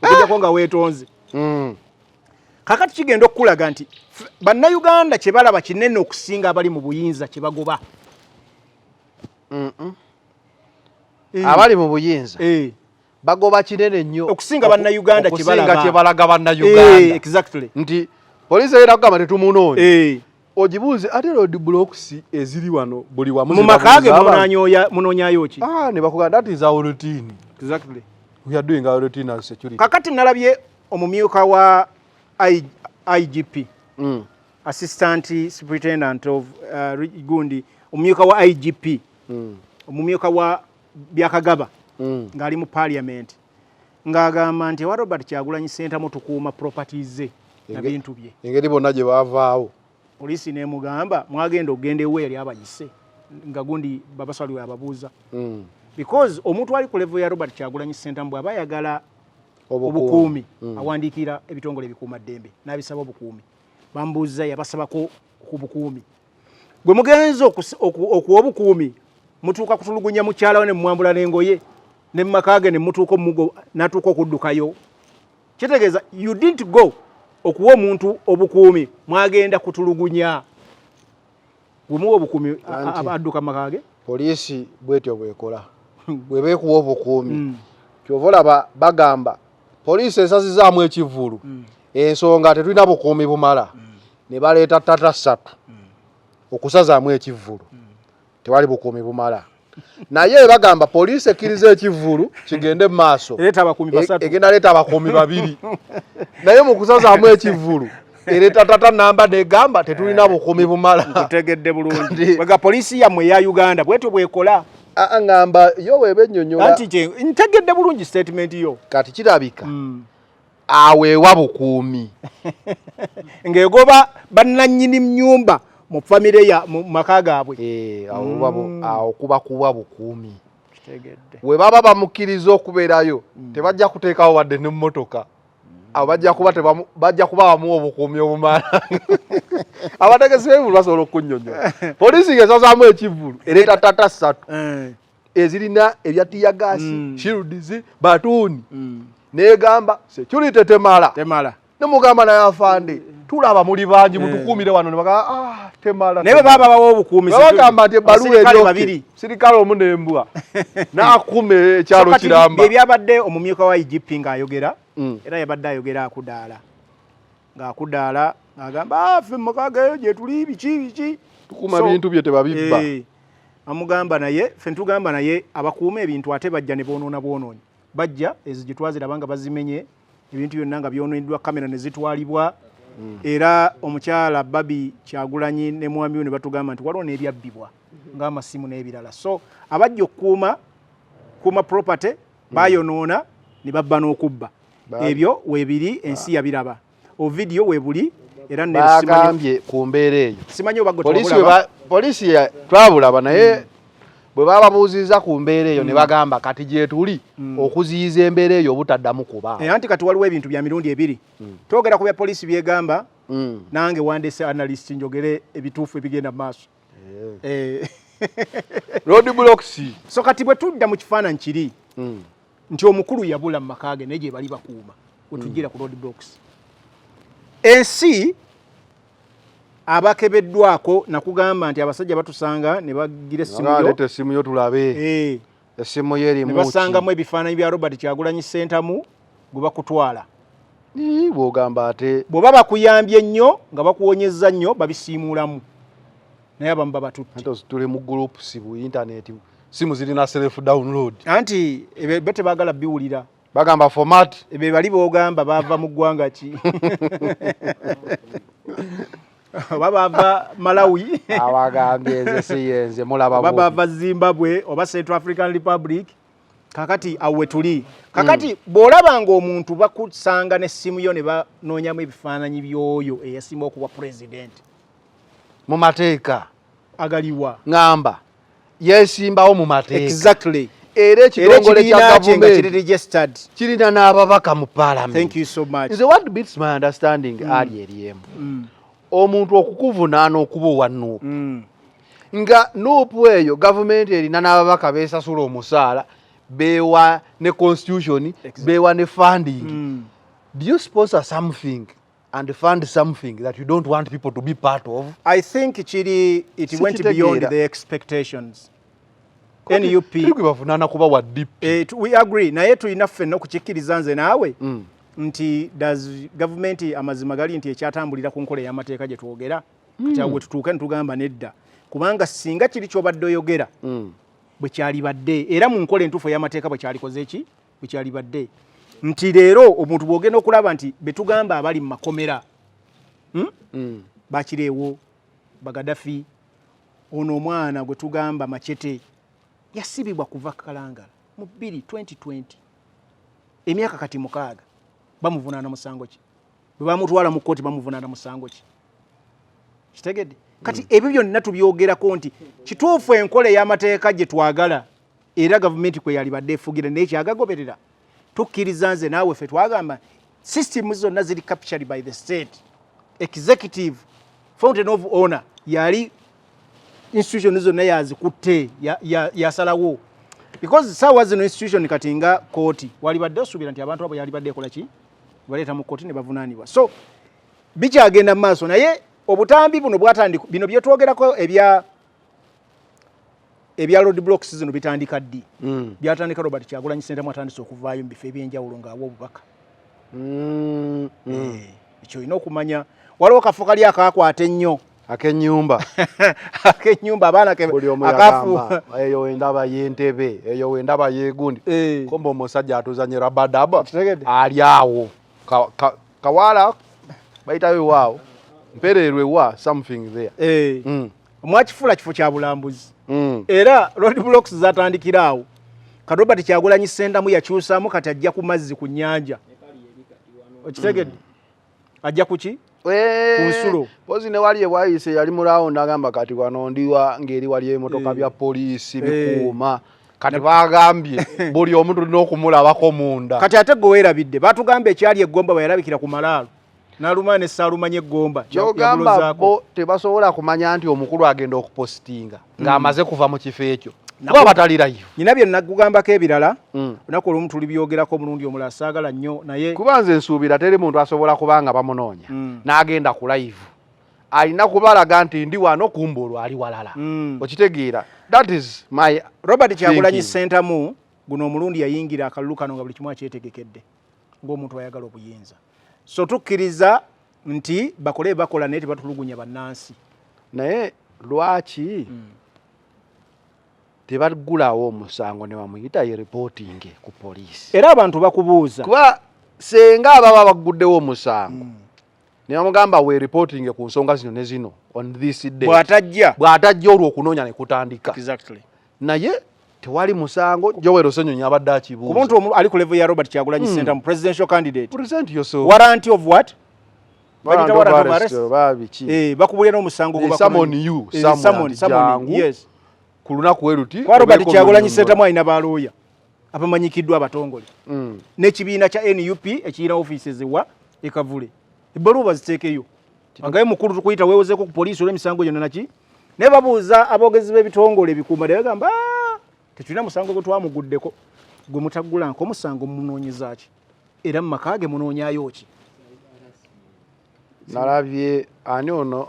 Okujjako nga weetonze. Kakati kigenda okukulaga nti bannayuganda kye balaba kinene okusinga abali mu buyinza kye bagoba. Abali mu buyinza. Bagoba kinene nnyo okusinga Bannayuganda kye okusinga balaba. kye balaga Bannayuganda. Exactly. Nti poliisi erina kugamba tetumunoonye. Ogibuuze ate road blocks eziri wano buli wamu Mu maka ge zebabuuza abantu. munoonyayo ki? Ah, ne bakugamba that is our routine. Exactly. We are doing our routine as security. Kakati nalabye omumyuka wa IGP, Assistant Superintendent of gundi, omumyuka wa IGP, omumyuka wa Byakagaba, ng'ali mu parliament ng'agamba nti ewa Robert Kyagulanyi Ssentamu tukuuma properties ze na bintu bye. Engeri bonna gye bavaawo. Poliisi n'emugamba mwagenda okugenda ewe yali abayise nga gundi babasaliwe ababuuza, because omuntu ali ku level ya Robert Kyagulanyi Ssentamu bw'aba ayagala obukuumi, awandiikira ebitongole ebikuuma ddembe n'abisaba obukuumi. Bambuuza yabasabako ku bukuumi. Gwe mugenza okuwa obukuumi, mutuuka kutulugunya mukyala we ne mumwambula n'engoye ne mu maka ge ne mutuuka omugo n'atuuka okuddukayo. Kitegeeza you didn't go okuwa omuntu obukuumi, mwagenda kutulugunya. Gwe muwa obukuumi Anti adduka mu maka ge. Poliisi bwetyo bwekola bweba ekuwa obukuumi. Kyova olaba bagamba poliisi esazizaamu ekivvulu, ensonga tetulina bukuumi bumala, ne baleeta tata ssatu okusazaamu ekivvulu, tewali bukuumi bumala. Naye bagamba poliisi ekkiriza ekivvulu kigende mu maaso, Ereeta abakuumi basatu. Egenda leeta abakuumi babiri, naye mu kusazaamu ekivvulu ereeta tata namba negamba tetulina bukuumi bumala. Nkutegedde bulungi. Wega poliisi yammwe eya Uganda bwetyo bwekola. Aa, ngamba yo weeba ennyonnyola. Anti ntegedde bulungi statement yo. Kati kirabika aweewa bukuumi ng'egoba bannannyini nnyumba mu famire ya mu maka gaabwe. Eh, awo buba awo kuba kuwa bukuumi. Kitegedde. We baba bamukkiriza okubeerayo, tebajja kuteekawo wadde n'emmotoka. Abo bajja kuba bajja kuba bamuwa obukuumi obumala. Abategesi b'ebivvulu basobola okunnyonnyola. Poliisi ng'esazaamu ekivvulu ereeta tata ssatu ezirina ebya tear gas, shields, batuuni, n'egamba security temala. Temala. Nemugamba naye afande, tulaba muli bangi, mutukuumire wano. Ne bagamba ah, temala. Naye bwe baba bawa obukuumi, Babagamba nti ebbaluwa abasirikale eryoke babiri. Sirikale omu n'embwa n'akuuma ekyalo So kati kiramba. bye byabadde omumyuka wa IGP ng'ayogera, era yabadde ayogera akudaala ng'akudaala ng'agamba, "Ah, ffe mu maka geeyo gye tuli biki biki." Tukuuma bintu bye tebabibba. Amugamba naye ffe ntugamba naye abakuuma ebintu ate bajja ne boonoona bwonoonyi, bajja ezo gye twaziraba nga bazimenye ebintu byonna nga byonooneddwa, kamera ne zitwalibwa. Era omukyala Barbie Kyagulanyi ne mwami we ne batugamba nti waliwo n'ebyabbibwa ng'amasimu n'ebirala. So abajja okukuuma kuuma property bayonoona ne babba n'okubba. Ebyo weebiri, ensi yabiraba, ovidiyo weebuli era Bagambye ku mbeera eyo simanyi oba gwe poliisi tewabulaba. Poliisi twabulaba, naye bwe bababuuzizza ku mbeera eyo ne bagamba kati gyetuli okuziyiza embeera eyo obutaddamu kubaawo. Anti kati waliwo ebintu bya mirundi ebiri. Twogera ku bya poliisi byegamba, nange wandese analyst njogere ebituufu ebigenda mu maaso. Road blocks. So kati bwe tudda mu kifaananyi kiri nti omukulu yabula mu maka ge naye gye bali bakuuma, we tujjira ku road blocks, ensi abakebeddwako nakugamba nti abasajja batusanga ne bagira essimu yo. Leeta essimu yo tulabe. Essimu yo erimu Ne basangamu ebifaananyi bya Robert Kyagulanyi Ssentamu gwe bakutwala. Ii, bw'ogamba ate bw'oba bakuyambye nnyo nga bakuwonyezza nnyo babisiimuulamu, naye abamu babatutte. Anti tuli mu groups bu internet, simu zirina self download. Anti bo tebaagala biwulira. Bagamba format. Be bali boogamba bava mu ggwanga ki, oba bava Malawi, Abagambye nze si yenze mulaba oba bubi. bava Zimbabwe oba Central African Republic. Kakati awo we tuli kakati, bw'olaba ng'omuntu bakusanga n'essimu yo ne banoonyamu ebifaananyi by'oyo eyasimba okuba president mu mateeka agaliwa? Ŋŋamba yeesimbawo mu mateeka. Era Era ekitongole kya ekibiina kye nga kiri gavumenti registered kirina n'ababaka mu parliament. Thank you so much. Nze what beats my understanding, ali eri emu, omuntu okukuvunaana okuba owa NUP, nga NUP eyo gavumenti erina n'ababaka beesasula omusaala, beewa ne constitution, beewa ne funding. Do you sponsor something and fund something that you don't want people to be part of? I think kiri it went beyond Sikitegeera. the expectations. NUP Teri bavunaana kuba wa DP. We agree, naye tulina ffenna okukikkiriza nze naawe nti does gavumenti, amazima gali nti ekyatambulira ku nkola ey'amateeka gye twogera. Kati awo we tutuuka ne tugamba nedda, kubanga singa kiri ky'obadde oyogera bwe kyalibadde era mu nkola entuufu ey'amateeka bwe kyalikoze ki, bwe kyalibadde nti leero omuntu bw'ogenda okulaba nti betugamba abali mu makomera, Bakireewo Bagadafi, ono omwana gwe tugamba Machete yasibibwa kuva Kalangala mu 2020, emyaka kati 6, bamuvunaana musango ki? Bwe bamutwala mu kkooti bamuvunaana musango ki? Kitegedde? Kati ebyo byonna tubyogerako nti kituufu enkola ey'amateeka gye twagala era gavumenti kwe yalibadde efugira, naye kyagagoberera. Tukkiriza nze naawe ffe twagamba system zonna ziri captured by the state executive. Fountain of honor yali institution zonna yazikutte, yasalawo because saawa zino institution kati nga kooti walibadde osuubira nti abantu abo yalibadde ekola ki, baleeta mu kooti ne bavunaanibwa. So bikyagenda mu maaso, naye obutambi buno bwatandika, bino byetwogerako ebya road blocks zino bitandika ddi? Byatandika Robert Kyagulanyi Ssentamu atandise okuvaayo mu bifo ebyenjawulo ng'awa obubaka. Ekyo olina okumanya, waliwo kafo kali akakwata ennyo. Ak'ennyumba. Ak'ennyumba abaana Buli omu akafu yagamba eyo endaba y'entebe, eyo endaba y'egundi. Komba omusajja atuzanye rabadaba. Kitegedde? Ali awo kawala bayitayo waawo mpererwe wa something there. Mwakifuula kifo kya bulambuzi. Era road blocks zatandikira awo. Kati Robert Kyagulanyi Ssentamu yakyusaamu, kati ajja ku mazzi, ku nnyanja. Okitegedde? Ajja kuki? Ku nsulo. Pozi ne wali ebwayise yali mulaawo nagamba kati wano ndiwa ng'eri wali emotoka bya poliisi bikuuma. Kati bagambye buli omu tulina okumulabako munda. Kati ate gwe weerabidde batugamba ekyali eggomba bwe yalabikira ku malaalo n'aluma ne saalumanya eggomba. Kyogamba yabulozaako. Bo tebasobola kumanya nti omukulu agenda okupositinga ng'amaze kuva mu kifo ekyo kuba batali live. Nyina bye nakugambako ebirala, olunaku olumu tulibyogerako omulundi omulala, saagala nnyo naye. Kuba nze nsuubira teri muntu asobola kubanga bamunoonya n'agenda ku live, alina kubalaga nti ndi wano, kumba olwo ali walala. Okitegeera? That is my Robert Kyagulanyi thinking. Ssentamu guno omulundi yayingira akalulu kano nga buli kimu akyetegekedde ng'omuntu ayagala obuyinza. So tukkiriza nti bakole bakola, naye tebatulugunya bannansi. Naye lwaki tebaggulawo omusango ne bamuyita ye reporting ku poliisi? Era abantu bakubuuza. Kuba senga ababa bagguddewo omusango ne bamugamba we reporting ku nsonga zino ne zino on this day, bw'atajja, bw'atajja olwo okunoonya ne kutandika. Naye tewali musango. Joel Ssenyonyi abadde akibuuza. Ku muntu ali ku level ya Robert Kyagulanyi Ssentamu, presidential candidate, Present yourself. Warrant of what? Warrant Bagiyita of warrant of arrest, arrest. oba biki? Bakubulira n'omusango They gwe summon bakunoonya. you They somewhere summon, nti summon, jangu yes. ku lunaku we luti. Kwa Robert obeeko Kyagulanyi by'onyonnyola. Ssentamu alina balooya abamanyikiddwa abatongole n'ekibiina kya NUP ekirina offices wa ekavule, ebbaluwa baziteekeyo agaye mukulu tukuyita weewozeeko ku poliisi olw'emisango gyonna naki. Naye babuuza aboogezi b'ebitongole ebikuuma, ne bagamba, "Ah, tetulina musango gwe twamuguddeko." Gwe mutaggulanko omusango mumunoonyeza ki? Era mu maka ge munoonyayo ki? Nalabye ani ono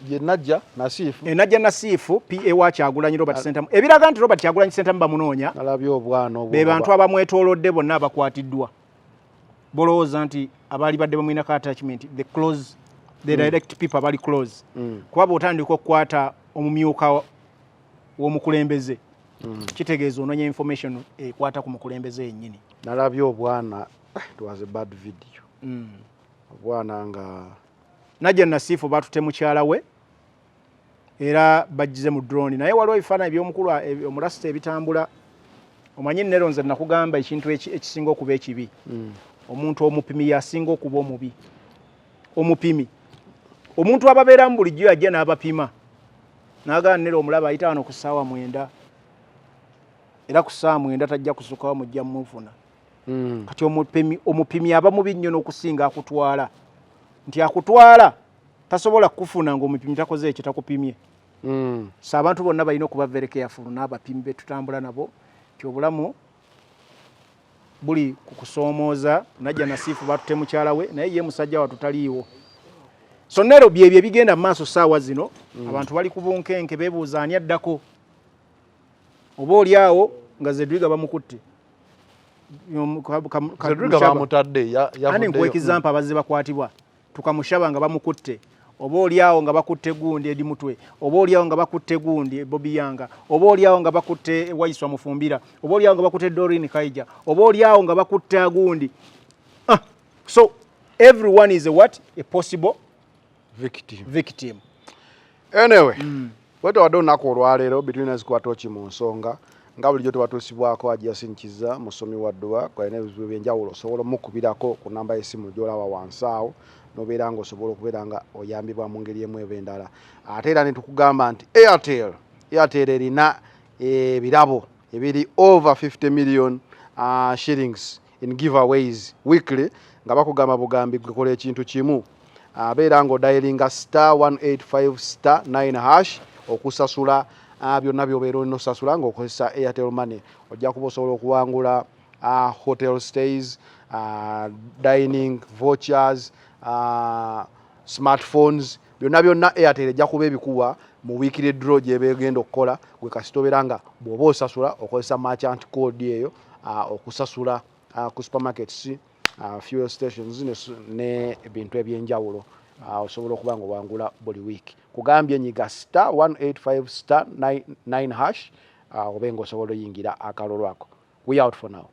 ye Najja Nasiifu. Najja Nasiifu, PA wa Kyagulanyi Robert Ssentamu, ebiraga nti Robert Kyagulanyi Ssentamu bamunoonya. Nalabye obwana obwo. Be bantu abamwetoolodde bonna abakwatiddwa, bolowooza nti abaali badde bamwinako attachment, the close, the direct people abali close, kuba bw'otandika okukwata omumyuka w'omukulembeze, kitegeeza onoonya information ekwata ku mukulembeze yennyini. Nalabye obwana, it was a bad video, obwana nga Najja Nasiifu batute mukyala we era bajjize mu drone, naye waliwo ebifaananyi by'omukulu omurasita ebitambula. Omanyi nero nze nakugamba ekintu ekisinga okuba ekibi, omuntu omupimi yasinga okuba omubi. Omupimi, omuntu ababeeramu bulijjo, yajja n'abapima n'agamba, nero omulaba ayita wano ku ssaawa 9, era ku ssaawa 9 tajja kusukawo, mujja mumufuna. Kati omupimi aba mubi nnyo n'okusinga akutwala, nti akutwala tasobola kukufuna ng'omupimi takoze ekyo, takupimye. So abantu bonna balina okuba very careful n'abapimi betutambula nabo, nti obulamu buli ku kusoomooza. Najja Nasiifu batute mukyala we, naye ye musajja wattu taliiwo. So nero byebyo ebigenda mu maaso ssaawa zino. Abantu bali ku bunkenke, beebuuza ani addako. Oba oli awo nga Zedriga bamukutte. Zedriga bamutadde. Ani nkuwa example abazze bakwatibwa. Tukamushaba nga bamukutte, oba oli awo nga bakutte gundi Edi Mutwe, oba oli awo nga bakutte gundi Bobi Yanga, oba oli awo nga bakutte Waiswa Mufumbira, oba oli awo nga bakutte Doreen Kaija, oba oli awo nga bakutte gundi. Ah, so everyone is a what? A possible victim. Victim. Anyway, wetwadde olunaku olwaleero between us kwatoki mu nsonga nga bulijjo tubatuusibwako Hajji Yasin Kizza, musomi wa dduwa. Kwalina ebizibu ebyenjawulo, osobola omukubirako ku namba y'essimu gy'olaba wansi awo, nobeera nga osobola okubeera nga oyambibwa mu ngeri emu eba endala. Ate era ne tukugamba nti Airtel erina ebirabo ebiri over 50 million shillings in giveaways weekly, nga bakugamba bugambi gwe kola ekintu kimu, abeera ng'odialinga *185*9# okusasula byonna by'obeera olina osasula ng'okozesa Airtel Money. Ojja kuba osobola okuwangula hotel stays, dining vouchers, smartphones, byonna byonna Airtel ejja kuba ebikuwa mu weekly draw gyeba egenda okukola. Gwe kasita obeera nga bw'oba osasula okozesa merchant code eyo okusasula ku supermarkets, fuel stations ne ebintu ebyenjawulo, osobola okuba nga owangula buli wiiki. Kugambye nyiga *185*9# obe nga osobola oyingira akalulu ako. We out for now.